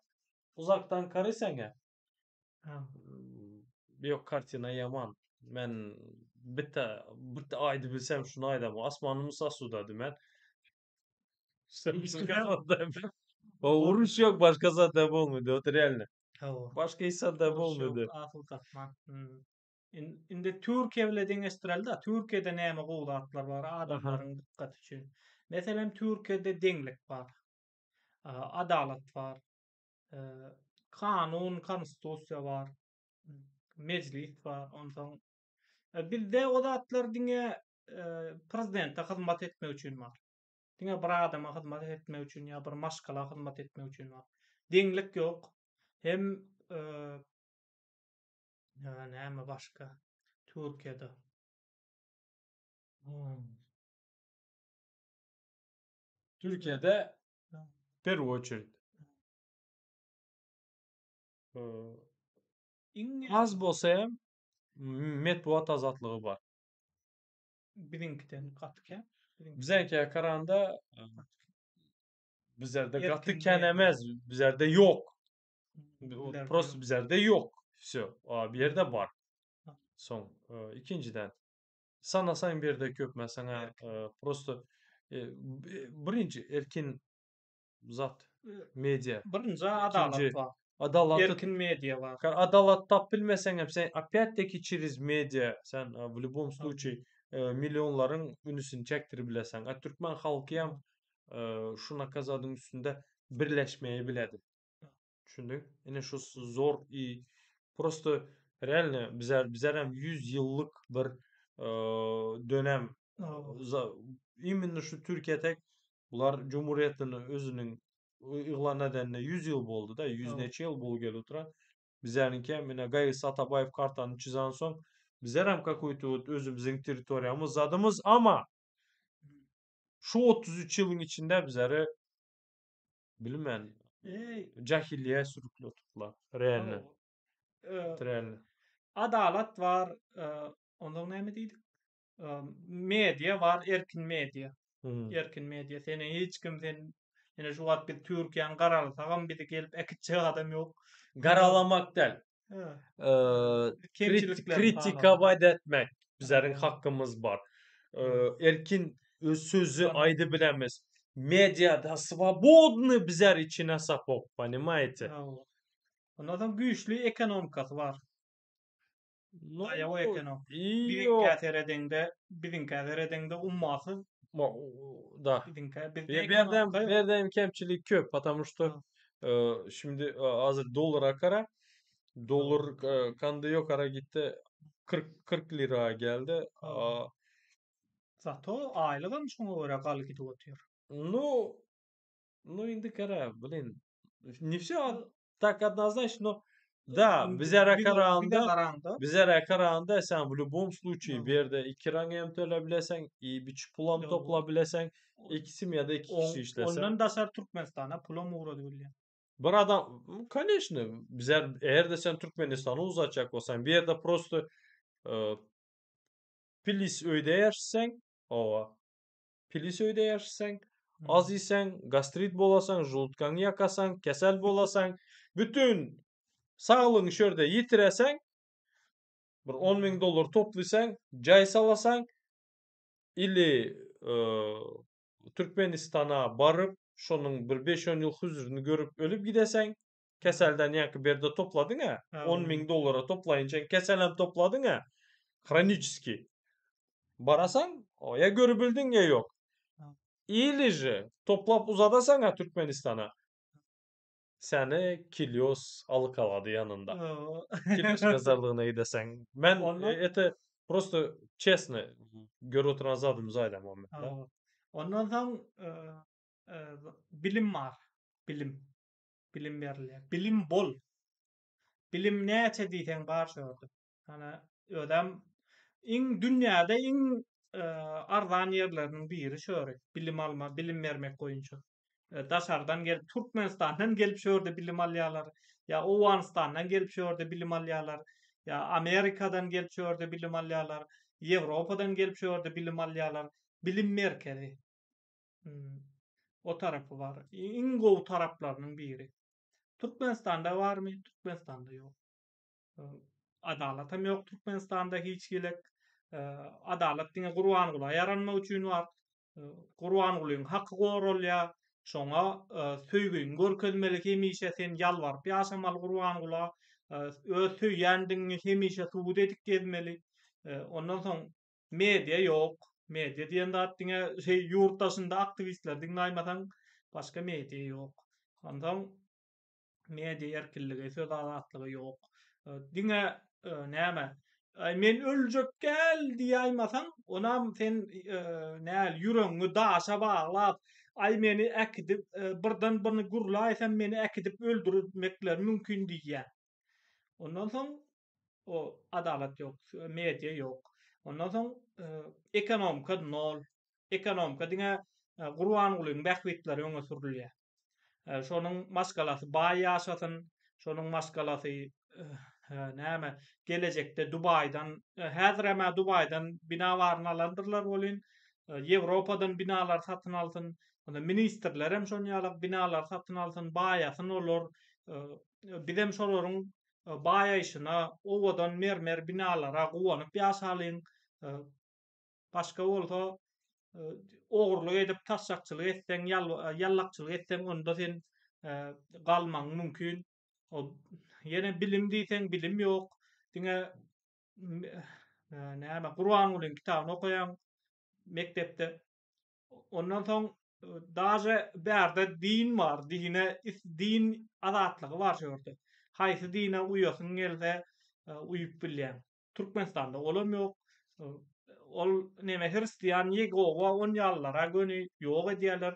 Uzakdan karaýsaň Ha. Ýok, kartina ýaman. Men bitte bitte aýdyp bilsem şuny aýdam. Asmanymyz asuda diýmen. O uruş ýok, başga zat da bolmady. Ot realno. Hawa. Başga hiç zat da Uruş ýok, bolmady. asuda asman. Hmm. In- Indi Türkiýe bile deňeşdireli-de, Türkiýede näme gowy zatlar bar adamlaryň dykgaty üçin. Meselem, Türkiýede deňlik bar. A, Adalat bar. E, Kanun, konstitusiýa bar. Mejlis bar. Onsoň e, bizde o zatlar diňe e, prezidente hyzmat etmek üçin bar. Diňe bir adama hyzmat etmek üçin ýa bir maşgala hyzmat etmek üçin bar. Deňlik ýok. Hem e, ýa näme başga Türkiýede. Hmm. Türkiýede в первую очередь e, Iň az bolsa hem metbugat azatlygy bar. biziňkiden gaty kän. Biziňkiden Biziňkiye karanda e, bizlerde gaty Erkin kän media. emez, bizlerde ýok. O Bizlerde Prosto ýok. bizlerde ýok. Всё. A bir ýerde bar. Ha. Soň e, ikinjiden sanasaň bir ýerde köp meselem Erkin. e, prosto e, b- birinji erkin zat media. Birinji adalat İkinji bar. adalaty Erkin media bar. Ka- Adalat tap bilmeseň hem sen опять-таки через media sen e, в любом случае e, millionlaryň ünsüni çekdirip bileseň. A türkmen halky hem e, şu nakazadyň üstünde birleşmeyi biledi. Düşündiň? Ine şu zor i prosto realno bizler bizler hem 100 ýyllyk bir e, dönem Hawa. za- imенно şu Türkiýe tek bular cumhuriyetini özüniň yglan edenine 100 ýyl boldy da 100 Hawa. neçe ýyl bolup gelip oturan. Bizleriňki hem ine Gaýgy Atabaýew kartany çyzan soň bizler hem какой-то вот özümiziň territoriýamyz zadymyz ama şu 33 ýylyň içinde bizleri bilmän Ey, jahiliýe sürüklep oturdylar. Realno. hawa. E, Realno. adalat bar. E, ondan näme diýdik? E, media bar, erkin media. Hmm. Erkin media. Seni hiç kim sen ýene şu wagt biz Türkiýäni garalasagam bizi gelip äkitjek adam ýok. Garalamak däl. Ha. Ee, krit Kemçiliklerini kritikavat etmek bizlerin Ha. hakkımız bar. Ee, erkin öz sözü Tamam. aýdy bilemez. Mediada swobodny bizler içine sapok, понимаете? Hawa. Ondan soň güýçli ekonomikasy bar. No, Daýaw ekonom. ýok. Biziňkä seredeňde, biziňkä seredeňde ummasyz Ma- o- Da. biziňkä bizde Bir yerden ekonomika bir ýok. yerden kemçilik köp, потому что Ha. e, şimdi e, hazır dolara kara dolar e, kandı yok ara gitti 40 40 liraya geldi. Ha. Aa, Zato aýlygam şoňa görä galy gidip otyr. Ну, ну indi kara, блин. Не все так однозначно, но да, Indi bizlere bize bize karanda garanda bizlere karanda sen в любом случае Ha. bir yerde iki hem töle bilesen, iyi bir pulam Ýok. topla bilesen, ikisi mi ya da iki kişi On, işlesen. ondan daşary Türkmenistana pulam ugrady bilýän. Bir adam, конечно, bizler eğer de sen Türkmenistan'a uzatacak olsan bir yerde prosto e, pilis öýde ýaşasaň, owa. Pilis öýde ýaşasaň, az iýseň, gastrit bolasaň, žulutkaňy ýakasaň, kesel bolasaň, bütün saglygyňy şu ýerde ýitireseň, bir 10 ming dollar toplaysaň, jaý salasaň, ili e, Türkmenistana baryp, şonuň bir 5-10 ýyl huzuryny görüp ölüp gideseň, keselden ýaňky bir ýerde topladyň ha, 10 ming dollara toplaýynça keselem topladyň ha, хронический. Barasaň, o ya görüp bildiň ya ýok. Ha. Ili же toplap uzadasaň ha Türkmenistana. Seni Kilyos alyk alady ýanynda. Kilyos mezarlygyna gidesen. Men Ondan- e, это просто честно görüp oturan zadymyzy aýdam men. da. Hawa. Ondan soň e, e, bilim bar. Bilim. Bilim berilýär. Bilim bol. Bilim näçe diýseň bar şu ýerde. Hani özem iň dünýäde iň e, arzan ýerleriniň biri şu ýeri. Bilim alma, bilim bermek boýunça. E, daşardan gelip Türkmenistandan gelip şu ýerde bilim alýarlar. Ýa Owganystandan gelip şu ýerde bilim alýarlar. Ýa Amerikadan gelip şu ýerde bilim alýarlar. Ýewropadan gelip şu ýerde bilim alýarlar. Bilim merkezi. Hmm. O tarapy bar. Iň gowy taraplarynyň biri. Türkmenistanda barmy? Türkmenistanda ýok. Adalatam ýok Türkmenistanda hiç hili. Adalat diňe Gurbangula ýaranmak üçin bar. Gurbangulyň haky goralýar. Şoňa söýgiňi görkezmeli hemişe sen ýalbaryp ýaşamaly Gurbangula. Öz söýýändigiňi hemişe subut edip gezmeli. Ondan soň media ýok. Media diýen zat diňe şeý ýurt daşynda aktiwistleri diňläýmeseň başga media ýok. Onsoň Media erkinligi, söz azatlygy ýok. Diňe näme, Aý men öljek däl diýäýmasaň, onam sen näl ýüregiňi daşa baglap, aý meni äkidip, birden birini gürläýsem meni äkidip öldürmekleri mümkin diýýär. Ondan soň o adalat ýok, media ýok. Ondan soň ekonomika nol. Ekonomika diňe Gurbangulyň bähbitleri öňe sürülýär. Şonuň maşgalasy baý ýaşasyn, şonuň maşgalasy näme, gelejekde Dubaýdan, häzirem-ä Dubaýdan bina baryny alandyrlar welin, Ýewropadan binalar satyn alsyn, onda ministrlerem şon ýaly binalar satyn alsyn, baýasyn olar, bizem şolaryň baýaýşyna, owadan mermer binalara guwanyp ýaşalyň. Başga bolsa ogurlyk edip taşşakçylyk etseň, ýallakçylyk etseň onda sen galmagyň mümkin. Ýene bilim diýseň bilim ýok. Diňe näme Gurbangulyň kitabyny okaýaň mekdepde. Ondan soň daže bärde din bar, dine din azatlygy bar şu ýerde. Haýsy dine uýasyň gelse uýup bilýäň. Türkmenistanda olam ýok. Ol neme hristian Ýegowa on ýalylara göni ýok edýärler.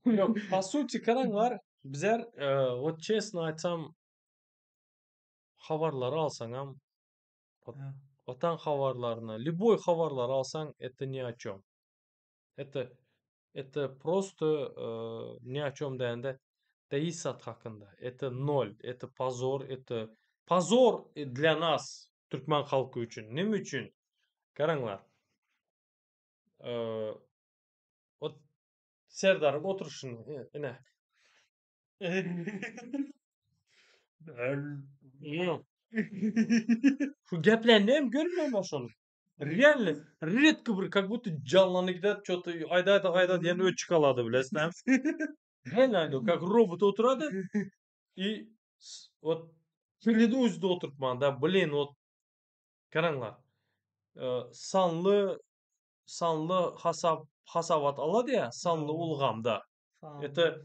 Ýok, po suti garaňlar, bizler wot çesno aýtsam habarlary alsaňam Watan habarlaryny, lýuboý habarlary alsaň это ni o çem. Это это prosto ni o çem däýende da hiç zat hakynda. Это nol, это pozor, это pozor dla nas türkmen halky üçin. Neme üçin? Garaňlar. Ot Serdaryň oturyşyny ine. Şu geplenini hem görmeýän şony. Realno, redko bir как будто janlanyp gider, ço-to aýda-aýda aýda diýen öçük alady bilesizmi? Realno aýda, как robot oturady. I вот klянусь oturtman da, blin, вот garaňlar. Sanly sanly hasap hasabat alady ýa, sanly ulgamda. Это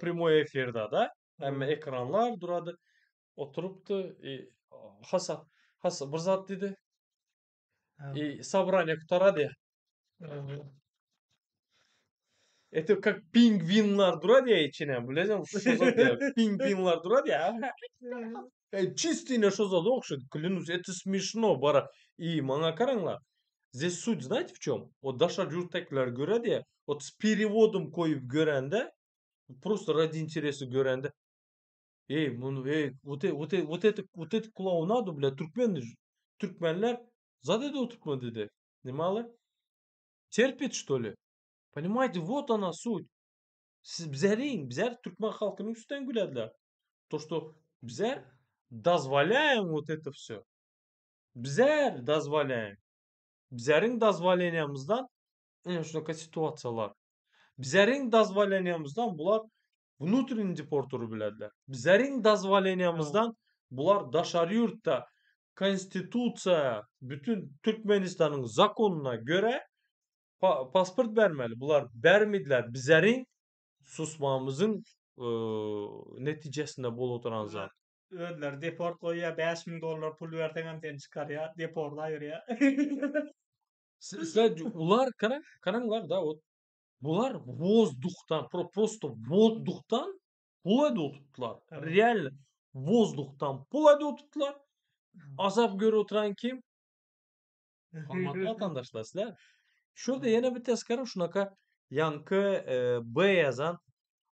prямой efirde da, hemme ekranlar durady. Oturypdy i hasap hasa bir zat diýdi. I sobraniýa gutarady. Это как pingwinler durady ya içine, bilesiň şo zat ya, pingwinler durady ya. E, чисто ine şo zada ogşady. Клянусь, это смешно, bara. I maňa garaňlar. Здесь суть знаете в чем? O daşary ýurtdakylar göredi ya, вот с переводом koýup görende, просто ради интереса görende, Eý, muny, eý, вот, вот, вот это, вот это клоунаду, бля, türkmen, türkmenler zat edip oturtma dedi. Nemaly? Terpit, что ли? Понимаете, вот она суть. Siz bizeriň, bizer türkmen halkynyň üstünden gülediler. То, что bizer dozwolýaем вот это все. Bizer dozwolýaем. Bizeriň dozwoleniýamyzdan ine şunaka situasiýalar. Bizeriň dozwoleniýamyzdan bular Wnutreniý deport urup bilediler. Bizeriň dozwoleniýamyzdan bular daşary ýurtda konstitusiýa bütün Türkmenistanyň zakonyna görä pasport bermeli. Bular bermediler. Bizeriň susmamyzyň netijesinde bolup oturan zat. Özleri deport goýýar, 5000 dollar pul berseňem seni çykarýar, deporda aýyrýar. Sizler ular garaň, garaňlar da ot Bular wozdukdan, prosto wozdukdan pul edip oturtdylar. Realno wozdukdan pul edip oturtdylar. Azap görüp oturan kim? Hormatly watandaşlar sizler. Şu ýerde ýene bir tezkere şunaka ýaňky B ýazan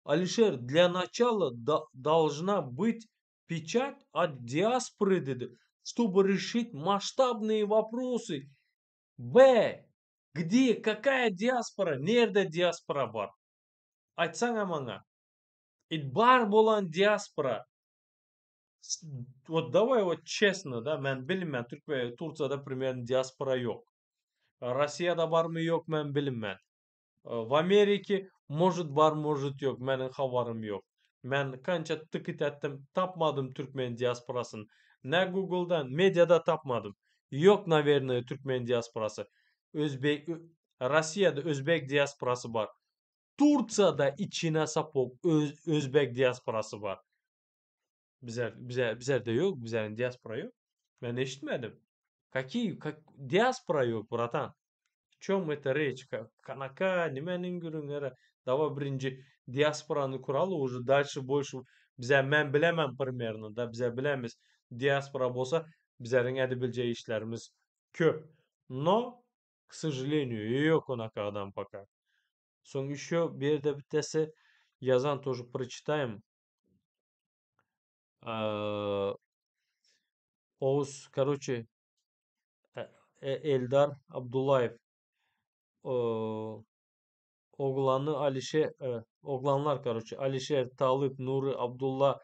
Alişer для начала должна быть печать от diaspory dedi, чтобы решить masştabные вопросы. B Gde, kakaýa diaspora, nirde diaspora bar? Aýtsaňa maňa. It bar bolan diaspora. Вот давай вот честно, da, men bilinmän Türkmen Tursiýada примерно diaspora ýok. Rossiýada barmy ýok men bilinmän. W Amerike может bar может ýok meniň habarym ýok. Men kança tykyt etdim tapmadym türkmen diasporasyny. Ne Googledan, mediada tapmadym. Ýok nawernoe türkmen diasporasy. Özbek Rossiýada özbek diasporasy bar. Tursiýada içine sapok öz, özbek diasporasy bar. Bize bize bizerde ýok, bizäniň diaspora ýok. Men eşitmedim. Какие как diaspora ýok, bratan. O çem это речь? Kanaka, nimäniň gürrüňleri? Dawa birinji diasporany kuraly, уже дальше больше bize men bilemem примерно, da bize bilemiz. Diaspora bolsa bizleriň edebiljek işlerimiz köp. Но, к сожалению, ýok onaka adam пока. Soň еще bir ýerde bitesi ýazan тоже прочитаем. Oguz, короче, Eldar Abdullaýew oglany Alişer, oglanlar, короче, Alişer, Talyp, Nury, Abdulla,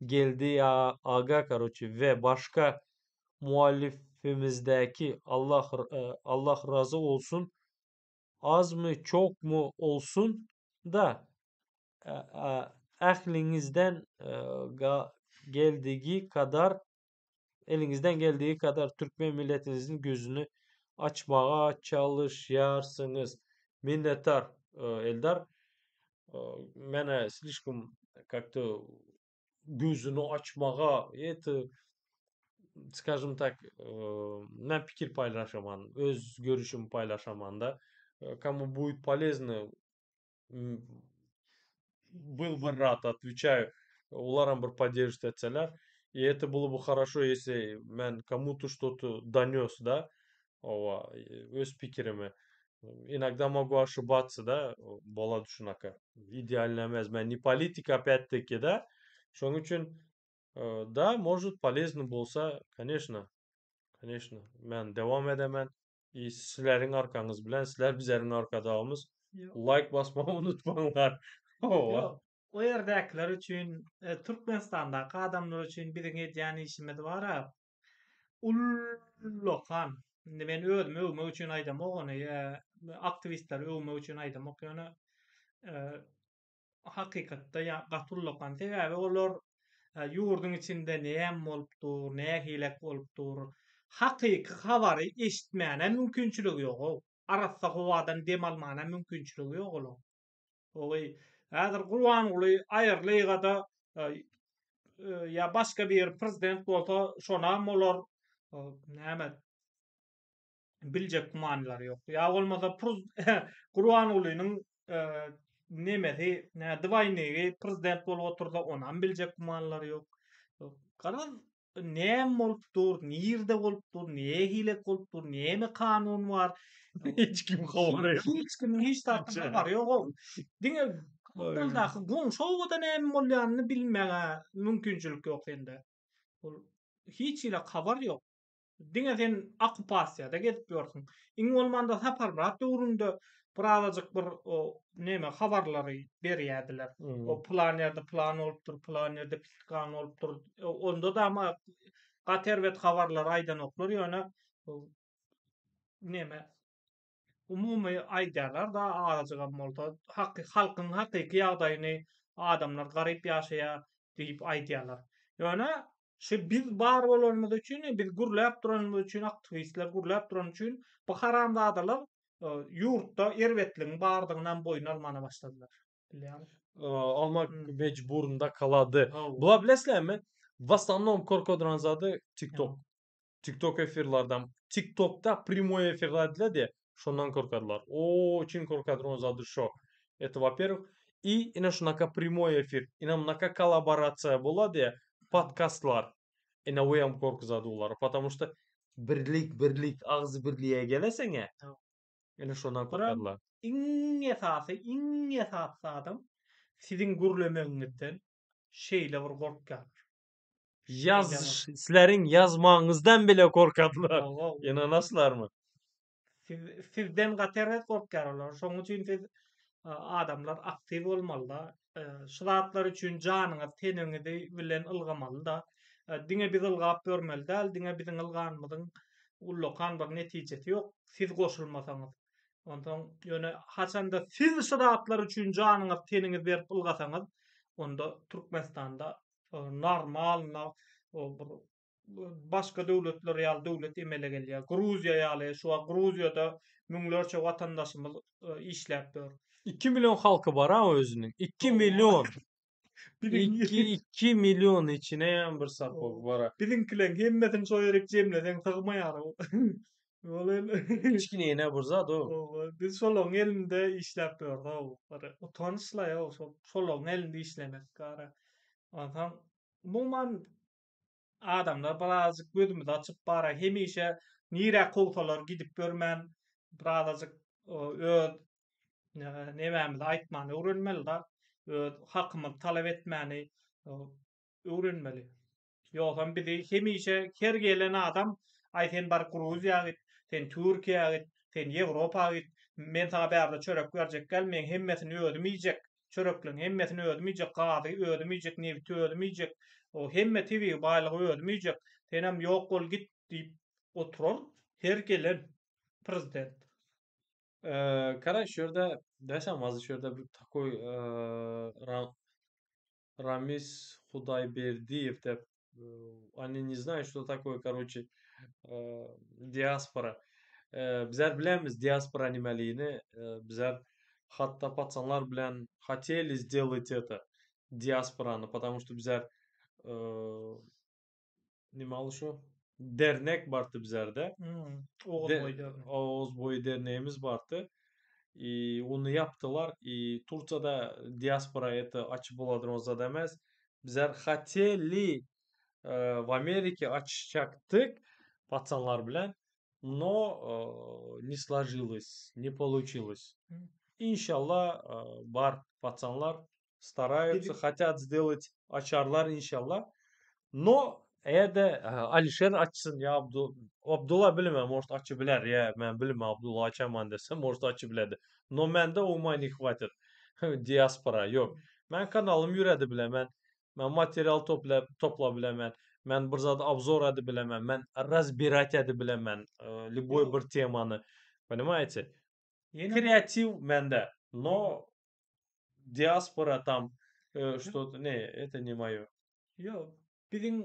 Geldi aga, короче, we başga muhalifimizdäki Allah Allah razy olsun, azmy çokmy olsun da ähliňizden geldigi kadar eliňizden geldigi kadar türkmen milletinizin gözüni açmaga çalyşýarsyňyz. Minnetdar, Eldar. Menä slişkom как-то gözüni açmaga это скажем так, men pikir paýlaşaman, öz görüşimi paýlaşaman da. Кому будет полезно, был бы рад, отвечаю. Olaram bir поддерживать etseler. И это было бы хорошо, если men кому-то что-то донес, да, Owa, öz pikirimi. Иногда могу ошибаться, да, bolady şunaka. Идеально emes. Men не политик опять-таки, да. Şonuň üçin, да, может полезно bolsa, конечно, конечно, men dowam edemen. И sizleriň arkaňyz bilen, sizler bizleriň arkadagymyz. Like basmagy unutmaňlar. Hawa. O ýerdäkiler üçin, Türkmenistandaky adamlar üçin biziň edýän işimiz bar-a, ullakan. Indi men özümi öwmek üçin aýdamok ony, aktiwistleri öwmek üçin aýdamok, ýöne hakykatda gaty ullakan. Sebäbi olar ýurduň içinde näme bolup dur, nähilek bolup dur, hakyky habary eşitmäne mümkinçiligi ýog-ow. Arassa howadan dem almana mümkinçiligi ýok olaň. Oý, häzir Gurbanguly aýyrlyga-da ýa başga biri prezident bolsa, şonam olar näme biljek gümanlary ýok. Ýa bolmasa Gurbangulynyň nemesi, nä dwaýnigi prezident bolup otursa, onam biljek gümanlary ýok. Garaz, näme bolup dur, nirde bolup dur, nähilek bolup dur, näme kanun bar. Hiç kim habary ýok. Hiç kimiň hiç zatdan habary ýok. Diňe gapdaldaky goňşy obada näme bolýanyny bilmäge mümkinçilik ýok sende. Ol hiç hili habar ýok. Diňe sen okupasiýada gezip ýörsüň. Iň bolmanda Saparmyrat döwründe birazajyk bir o neme habarlary berýärdiler. O pylan ýerde pylan bolupdyr, pylan ýerde piskan bolupdyr. Onda da ama gaty erbet habarlary aýdanoklar ýöne neme umumy aýdýarlar-da azajygam bolsa haky halkyň hakyky ýagdaýyny adamlar garyp ýaşaýar diýip aýdýarlar. Ýöne şu biz bar bolanymyz üçin, biz gürläp duranymyz üçin, aktiwistler gürläp durany üçin bu haramzadalar ýurtda erbetligiň bardygynam boýun almana başladylar. Bilýäňmi? Almak mejburynda kalady. Bular bilesizlermi? W osnovnom korkodyran zady TikTok. TikTok efirlerden, TikTokda primoý efirler ediledi, şondan korkadylar. Oçin korkadyr o zady şo. Это во-первых. И ine şunaka primoý efir, ine munaka kollaborasiýa bolady, podkastlar. Ine o hem korkuzady olary. Потому что birlik, birlik, agzy birliğe geleseň, ine şondan korkadylar. Iň esasy, iň esasy zadam siziň gürlemegiňizden şeýle bir gorkýarlar. Ýaz sizleriň ýazmagyňyzdan bile korkadylar. Ynanaslarmy? Siz sizden gaty erbet gorkýar olar. Şonuň üçin siz adamlar aktiw bolmalyda. Şu zatlar üçin janyňyz, teniňizi bilen ylgamalyda. Diňe biz ylgap ýörmeli däl, diňe biziň ylganymyzyň ullakan bir netijesi ýok, siz goşulmasaňyz. Onsoň ýöne haçanda siz şu zatlar üçin janyňyz, teniňizi berip ylgasaňyz, onda Türkmenistanda normalno bir başga döwletler ýaly döwlet emele gelýär. Gruziýa ýaly, şu wagt Gruziýada müňlerçe watandaşymyz işläp ýör. 2 million halky bar-a özüniň. 2 million. 2 2 million içine hem bir sapog bar. Biziňkileň hemmesini şo ýerik jemleseň sygmaýar. Ol el. Kiçgine ýene bir zat o. Biz şolaryň elinde işläp ýörüs-ow. Bir utançlaý-ow şol şolaryň elinde işlemek gara. Onsoň umuman adamlar birazajyk gözümizi açyp bara hemişe nirä kowsalar gidip ýörmän birazajyk öz nemämizi aýtmany öwrenmeli-da, öz hakymyzy talap etmäni öwrenmeli. Ýogsam bizi hemişe her gelen adam aý sen bar Gruziýa git, sen Türkiýä git, sen Ýewropa git, men saňa bärde çörek berjek däl, meň hemmesini özüm iýjek, çörekleň hemmesini özüm iýjek, gazy özüm iýjek, nebiti özüm iýjek, o hemme tebigy baýlygy özüm iýjek, senem ýok bol git diýip oturar her gelen prezident. Karaç şu ýerde desem az şu ýerde bir takoý Ramiz Hudaýberdiýew dep oni ne znают что такое karoçe diaspora. Bizler bilemiz diaspora nimeligini bizler hatda pacanlar bilen hoteli сделать это diasporany потому что bizler Nime ol şu? Dernek bardy bizlerde. Hmm, Oguz boýy dernek. Oguz boýy dernegimiz bardy. I ony ýapdylar. I Turkiýada diaspora eti açyp boladyr o zat emes. Bizler hoteli w Amerike açjakdyk pacanlar bilen. No ne složilось, ne получилось. Inşallah bar pacanlar starаются, хотят сделать açarlar inşallah. No eger-de Alişer açsyn ýa Abdu Abdulla bilmän может açy biler ýa men bilmän Abdulla açaman dese может açy biledi. No mende uма ne hwatit. Diaspora ýok. Men kanalym ýüredi bilemen. Men material topla topla bilemen. Men bir zady obzor edi bilemen. Men razbirать edi bilemen lýuboý bir temany. Понимаете? Kreatiw mende. No diaspora tam что-то ne это ne moýo. Ýok. Biziň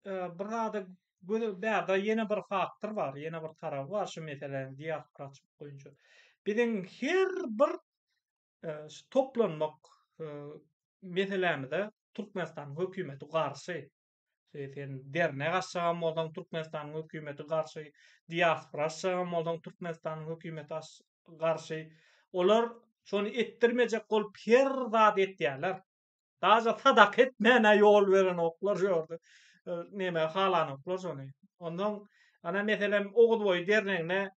bir zada göz bärde ýene bir faktor bar, ýene bir taraby bar şu meseläniň diasporaçylyk boýunça. Biziň her bir şu toplanmak meselämize Türkmenistanyň hökümeti garşy. Sen dernek açjagam bolsaň Türkmenistanyň hökümeti garşy, diaspora açjagam bolsaň Türkmenistanyň hökümeti garşy. Olar şony etdirmejek bolup her zat etýärler. Daže sadaka etmäne ýol berenoklar şu ýerde. Neme halanoklar şony. Ondan ana meselem Oguzboýy dernegine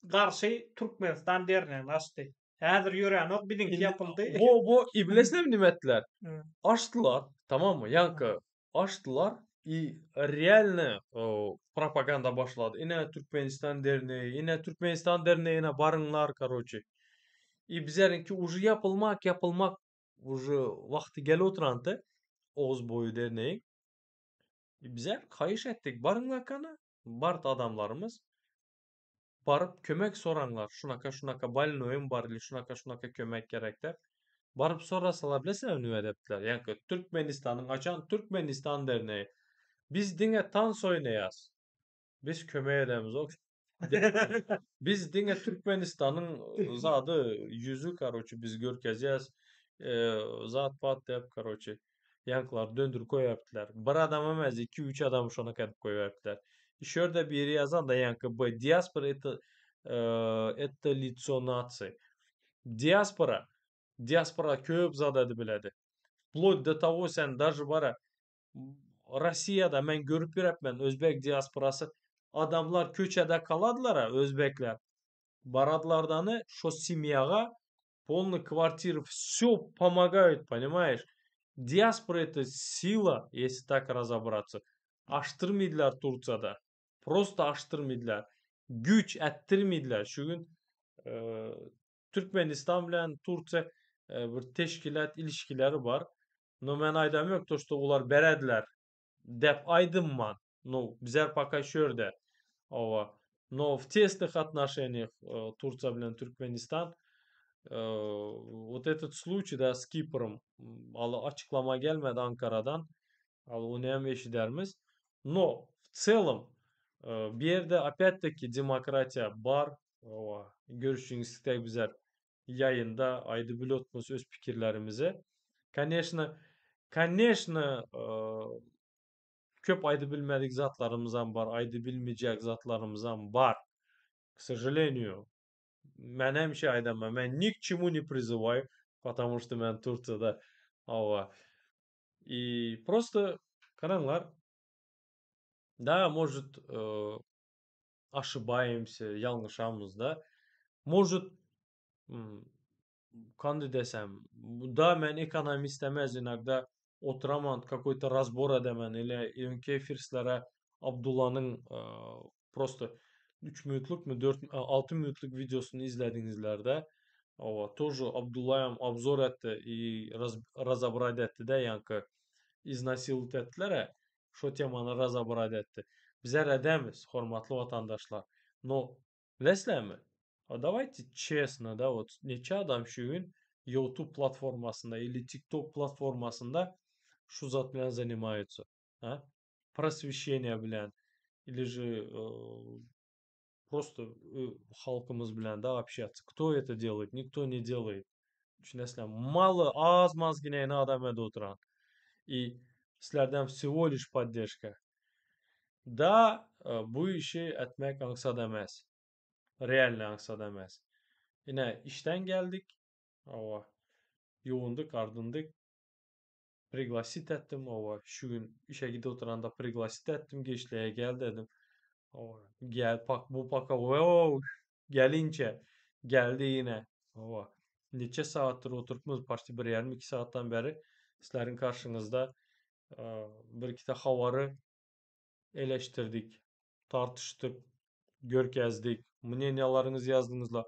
garşy Türkmenistan dernegini açdy. Häzir ýöränok biziňki ýapyldy. Bu bu iblisler nime etdiler? Açdylar, tamammy? Ýaňky açdylar i realny propaganda başlady. Ine Türkmenistan dernegi, ine Türkmenistan dernegine baryňlar, karoçi. I bizleriňki uje ýapylmak, ýapylmak uje wagty gelip oturandy. Oguz boýy dernegi. I bizler haýyş etdik, baryňlar kana, bart adamlarymyz. Baryp kömek soraňlar, şunaka şunaka bolnoýym bar ili şunaka şunaka kömek gerek dep. Baryp sorasalar bilesiňizmi nime depdiler? Ýaňky Türkmenistanyň açan Türkmenistan dernegi. Biz diňe tans oýnaýas. Biz kömek edemizok. Biz diňe Türkmenistanyň zady ýüzi karoçi biz görkezýäs. Zat pat dep karoçi. Ýaňkylary döndürip goýberipdiler. Bir adam emes, iki-üç adam şonaka edip goýberipdiler. Şu ýerde biri ýazan-da ýaňky B diaspora это это лицо нации. Diaspora diaspora köp zat edip biledi. Wplot do togo sen daže bara Rossiýada men görüp ýörepmen özbek diasporasy adamlar köçede galadylar-a özbekler. Baradylardany şo semýaga Polny kwartira wsё pomagaýut ponimaýeş diaspora это sila ýesli tak razabratsy aşdyrmydylar tursiýada prosto aşdyrmydylar güýç ätdirmydylar şu gün türkmenistan bilen tursiýa bir teşkilat ilişkileri bar no men aýdam ýok to şto olar berediler. Dep aýdymman. Nu, bizler poka şu ýerde. Hawa. No w tesnych отношениях Tursiýa bilen Türkmenistan вот этот случай da s Kiprem aly açyklama gelmedi Ankaradan. Aly ony hem eşidermiz. No w celom bu ýerde opýat-taki demokratiýa bar. Hawa. Görüşüňizde bizler ýaýynda aýdyp bilotmyz öz pikirlerimizi. Koneşno, koneşno köp aýdyp bilmedik zatlarymyzam bar, aýdyp bilmejek zatlarymyzam bar. K sožaleniýu. Men hemişe aýdaman, men ni k çemu ne prizywaýu, потому что men Tursiýada. Hawa. I prosto garaňlar, da, может, aşybaýemse, ýalňyşamyz-da. Может, kandy desem, da men ekonomist emes, inogda oturaman kakoý-to razbor edemen ili öňki efirslere Abdullanyň prosto 3 minutlykmy, 4, 6 minutlyk wideosyny izlediňizlerde, hawa, тоже Abdulla hem obzor etdi i razobrat etdi-de, ýaňky iznasilovать etdiler-ä, şo temany razobrat etdi. Bizler edemiz, hormatly watandaşlar. No, bilesizlermi, a dawayte çestno, da, wot neçe adam şu gün YouTube platformasynda ili TikTok platformasynda şu zat bilen zanimaýutsa, a? Prosweşeniýe bilen ili же prosto halkymyz bilen da общаться. Кто это делает? Никто не делает. Düşünesizlermi? Maly az-maz gineýin adam edip oturan. I sizlerden всего лишь поддержка. Da bu işi etmek aňsat emes. Realny aňsat emes. Ine işden geldik. Hawa. Ýuwundyk, ardyndyk. Priglasiť etdim. Hawa, şu gün işe gidip oturanda priglasiť etdim. Geçläge gel dedim. Hawa, gel pak bu paka wow gelinçe geldi ýene. Hawa. Neçe sagatdyr oturypmyz, почти bir ýarym iki sagatdan bäri sizleriň karşyňyzda bir ikide habary eleştirdik, tartyşdyk, görkezdik, mneniýalaryňyzy ýazdyňyzlar,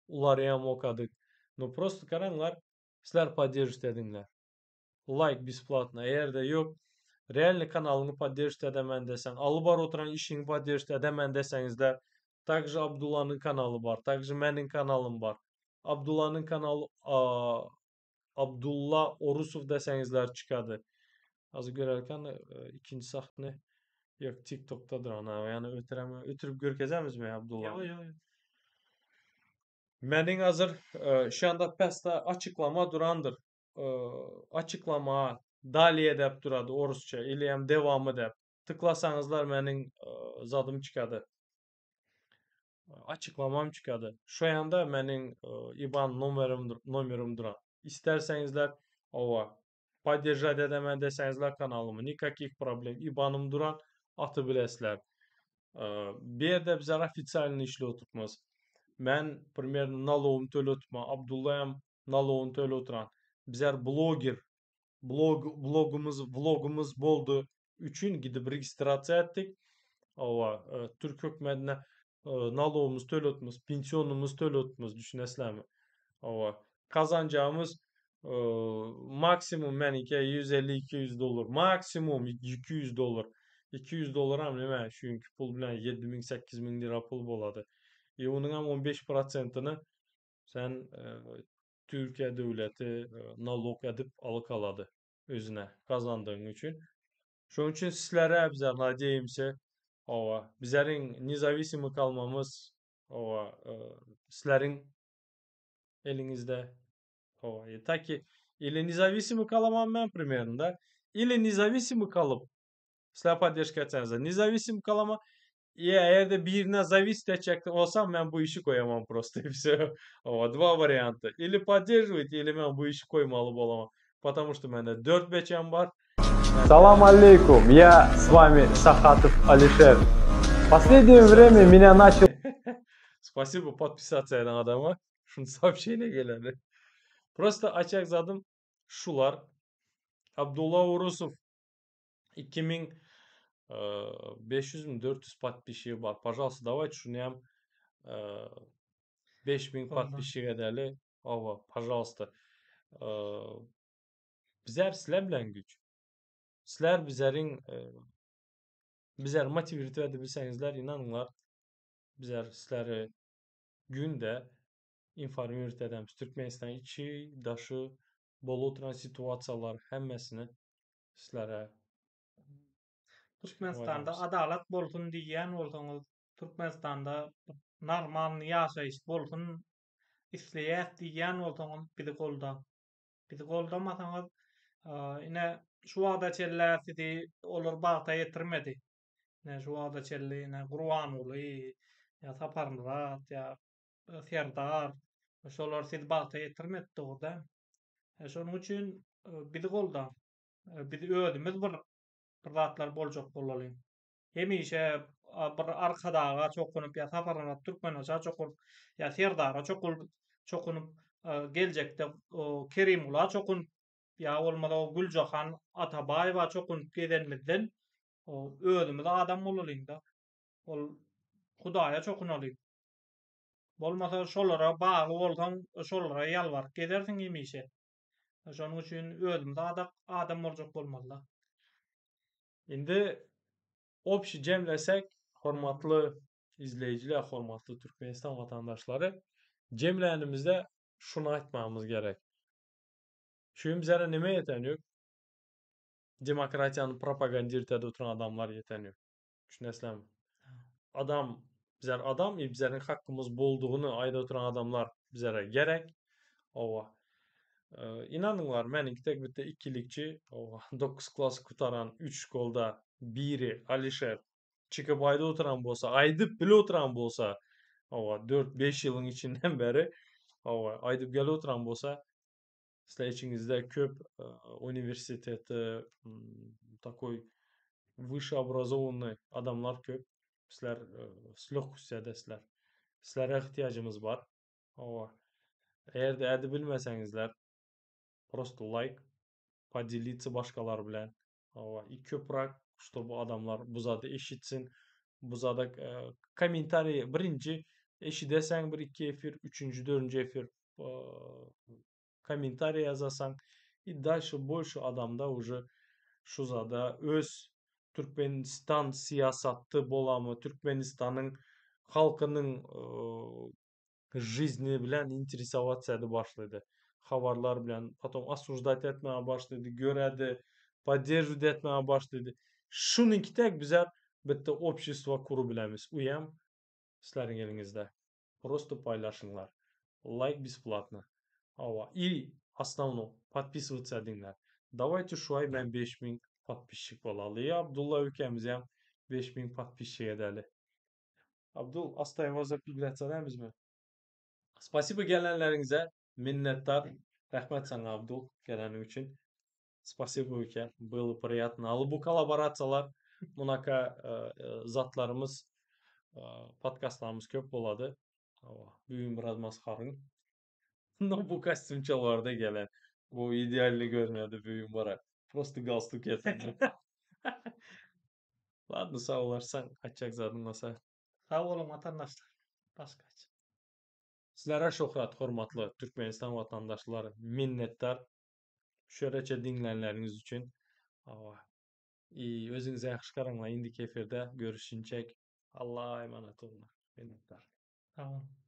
ulary hem okadyk. No prosto garaňlar, sizler podderžit ediňler. Laýk besplatno, eger-de ýok, realny kanalyňy podderžit edemen deseň, alyp baryp oturan işiňi podderžit edemen deseňizler, также Abdullanyň kanaly bar, также meniň kanalym bar. Abdullanyň kanaly Abdulla Orusow deseňizler çykady. Hazır görerken ikinji sahne ýok TikTokdadyr ana. Ýani ötüreme, ötürip görkezemizmi Abdulla? Ýok, ýok, ýok. Meniň hazır şu anda pesde açyklama durandyr. Açyklama dalее dep durady orusça ili hem dewamy dep. Tyklasaňyzlar meniň zadym çykady. Açyklamam çykady. Şu ýanda meniň IBAN nomerim nomerim duran. Isterseňizler hawa podderžat edemen deseňizler kanalymy nikakih problem IBANym duran aty bilesizler. Bu ýerde bizler ofitsialny işli oturtmaz. Men primerno nalogymy töle oturtman. Abdulla hem nalogyny töle oturan. Bizler bloger blog blogumyz vlogumyz boldy üçin gidip registrasiýa etdik. Hawa, türk hökümetine nalogymyzy töletmiz, pensionymyzy töletmiz, düşünesizlermi? Hawa, kazanjagymyz maksimum meniňki 150-200 dollar, maksimum 200 dollar. 200 dollar hem näme, şu günki pul bilen 7000-8000 lira pul bolady. E onuň hem 15 prosentini sen Türkiýe döwleti nalog edip alyk alady özüne gazandygyň üçin. Şonuň üçin sizlere bizler nadeýemse, hawa, bizleriň nezawisimy kalmamyz, hawa, sizleriň eliňizde, hawa, taki ili nezawisimy kalamam men primerno, da, ili nezawisimy kalyp, sizler podderžka etseňizler, nezawisimy kalama, eger-de birine zawisit etjek bolsam, men bu işi goýamam prosto i wsё. Hawa, dva warianta. Ili podderživajte, ili men bu işi goýmaly bolamam. Потому что mende dört beçem bar. Salam aleykum, я с вами Сахатов Алишер. Последнее время меня начал... Спасибо подписаться eden adama. Şuny сообщение geleni. Prosto açjak zadym şular. Abdulla Urusow 2500 mi 400 podpisçigi bar. Pažalsta, dawayte şuny hem 5000 podpisçik edeli. Hawa, pažalsta. Bizler sizler bilen güýç. Sizler. Sizler bizleriň bizleri motiwirit edip bilseňizler, inanyňlar, bizler sizleri günde informirit edemiz. Türkmenistan içi, daşy bolup oturan situasiýalar hemmesini sizlere Türkmenistanda adalat bolsun diýýän bolsaňyz, Türkmenistanda normalny ýaşaýyş bolsun isleýäs diýýän bolsaňyz bizi goldaň. Bizi goldamasaňyz, ine şu wagta çenli sizi olar bagta ýetirmedi. Ine şu wagta çenli ine Gurbanguly, ýa Saparmyrat, ýa Serdar, şolar sizi bagta ýetirmedi dogry dälmi? Şonuň üçin bizi goldaň. Biz özümiz bir bir zatlar boljak bolalyň. Hemişe bir Arkadaga çokunyp ýa Saparmyrat Türkmenbaşa çokunyp ýa Serdara çokunyp çokunyp geljekde Kerimgula çokunyp ýa bolmasa Güljahan Atabaýewa çokunyp gezenimizden özümiz adam bolalyň-da. Ol Hudaýa çokunalyň. Bolmasa şolara bagly bolsaň, şolara ýalbaryp gezersiň hemişe. Şonuň üçin özümiz adak adam boljak bolmalyda. Indi obşi jemlesek, hormatly izleýjiler, hormatly Türkmenistan watandaşlary, jemlänimizde şuny aýtmagymyz gerek. Şu gün bizlere nime ýeten ýok? Demokratiýany propagandirt edip oturan adamlar ýeten ýok. Düşünesizlermi? Adam, bizler adam i bizleriň hakkymyz boldugyny aýdyp oturan adamlar bizlere gerek. Owa. Inanyňlar, meniňki tek bitte ikilikçi, owa, 9 klas gutaran 3 şkolda biri Alişer çykyp aýdyp oturan bolsa, aýdyp bile oturan bolsa, owa, 4-5 ýylyň içinden beri, owa, aýdyp gelip oturan bolsa, Sizler içiňizde köp uniwersiteti takoý wyşe obrazowanyý adamlar köp. Sizler s lehkostýu edesizler. Sizlere ihtiýajymyz bar. Hawa. Eger-de ädi bilmeseňizler, prosto laýk, podelиться başgalar bilen. Hawa, i köpräk, ştoby adamlar bu zady eşitsin. Bu zada kommentariý birinji eşideseň bir iki efir, üçünji, dördünji efir kommentariý ýazasaň i dalşe bolşe adamda uje şu zada öz Türkmenistan syýasatdy bolamy Türkmenistanyň halkynyň žizni bilen interesowatsa edip başlady habarlar bilen potom osuždat etmäge başlady göredi podderžiwat etmäge başlady şunyňki tek bizler bitta obşestwo kurup bilemiz uýam sizleriň eliňizde. Prosto paýlaşyňlar. Laýk besplatno. Hawa i osnowno podpisywatsa ediňler. Dawayte şu aý men 5000 podpisçik bolaly. I Abdulla ülkämizem 5000 podpisçik edeli. Abdul astaýwa zakruglýatsa edemizmi? Spasibo gelenleriňize minnetdar. Rahmet saňa Abdul geleniň üçin. Spasibo ülke. Bylo priýatno. Aly bu kolaborasiýalar munaka zatlarymyz podkastlarymyz köp bolady. Hawa, bu gün biraz masgaryň. No bu kostýumçalarda gelen. Bu idealny görünýärdi bu gün bara. Prosto galstuk getirdim. Ladno, sag bolarsyň, aýtjak zadyň bolsa. Sag boluň watandaşlar. Başga aýtjak. Sizlere şöhrat hormatly Türkmenistan watandaşlary minnetdar şu ýereçe diňlänleriňiz üçin. Hawa. I özüňize ýagşy garaňlar indiki efirde görüşinçek. Allaha emanat boluňlar. Minnetdar. Sag boluň.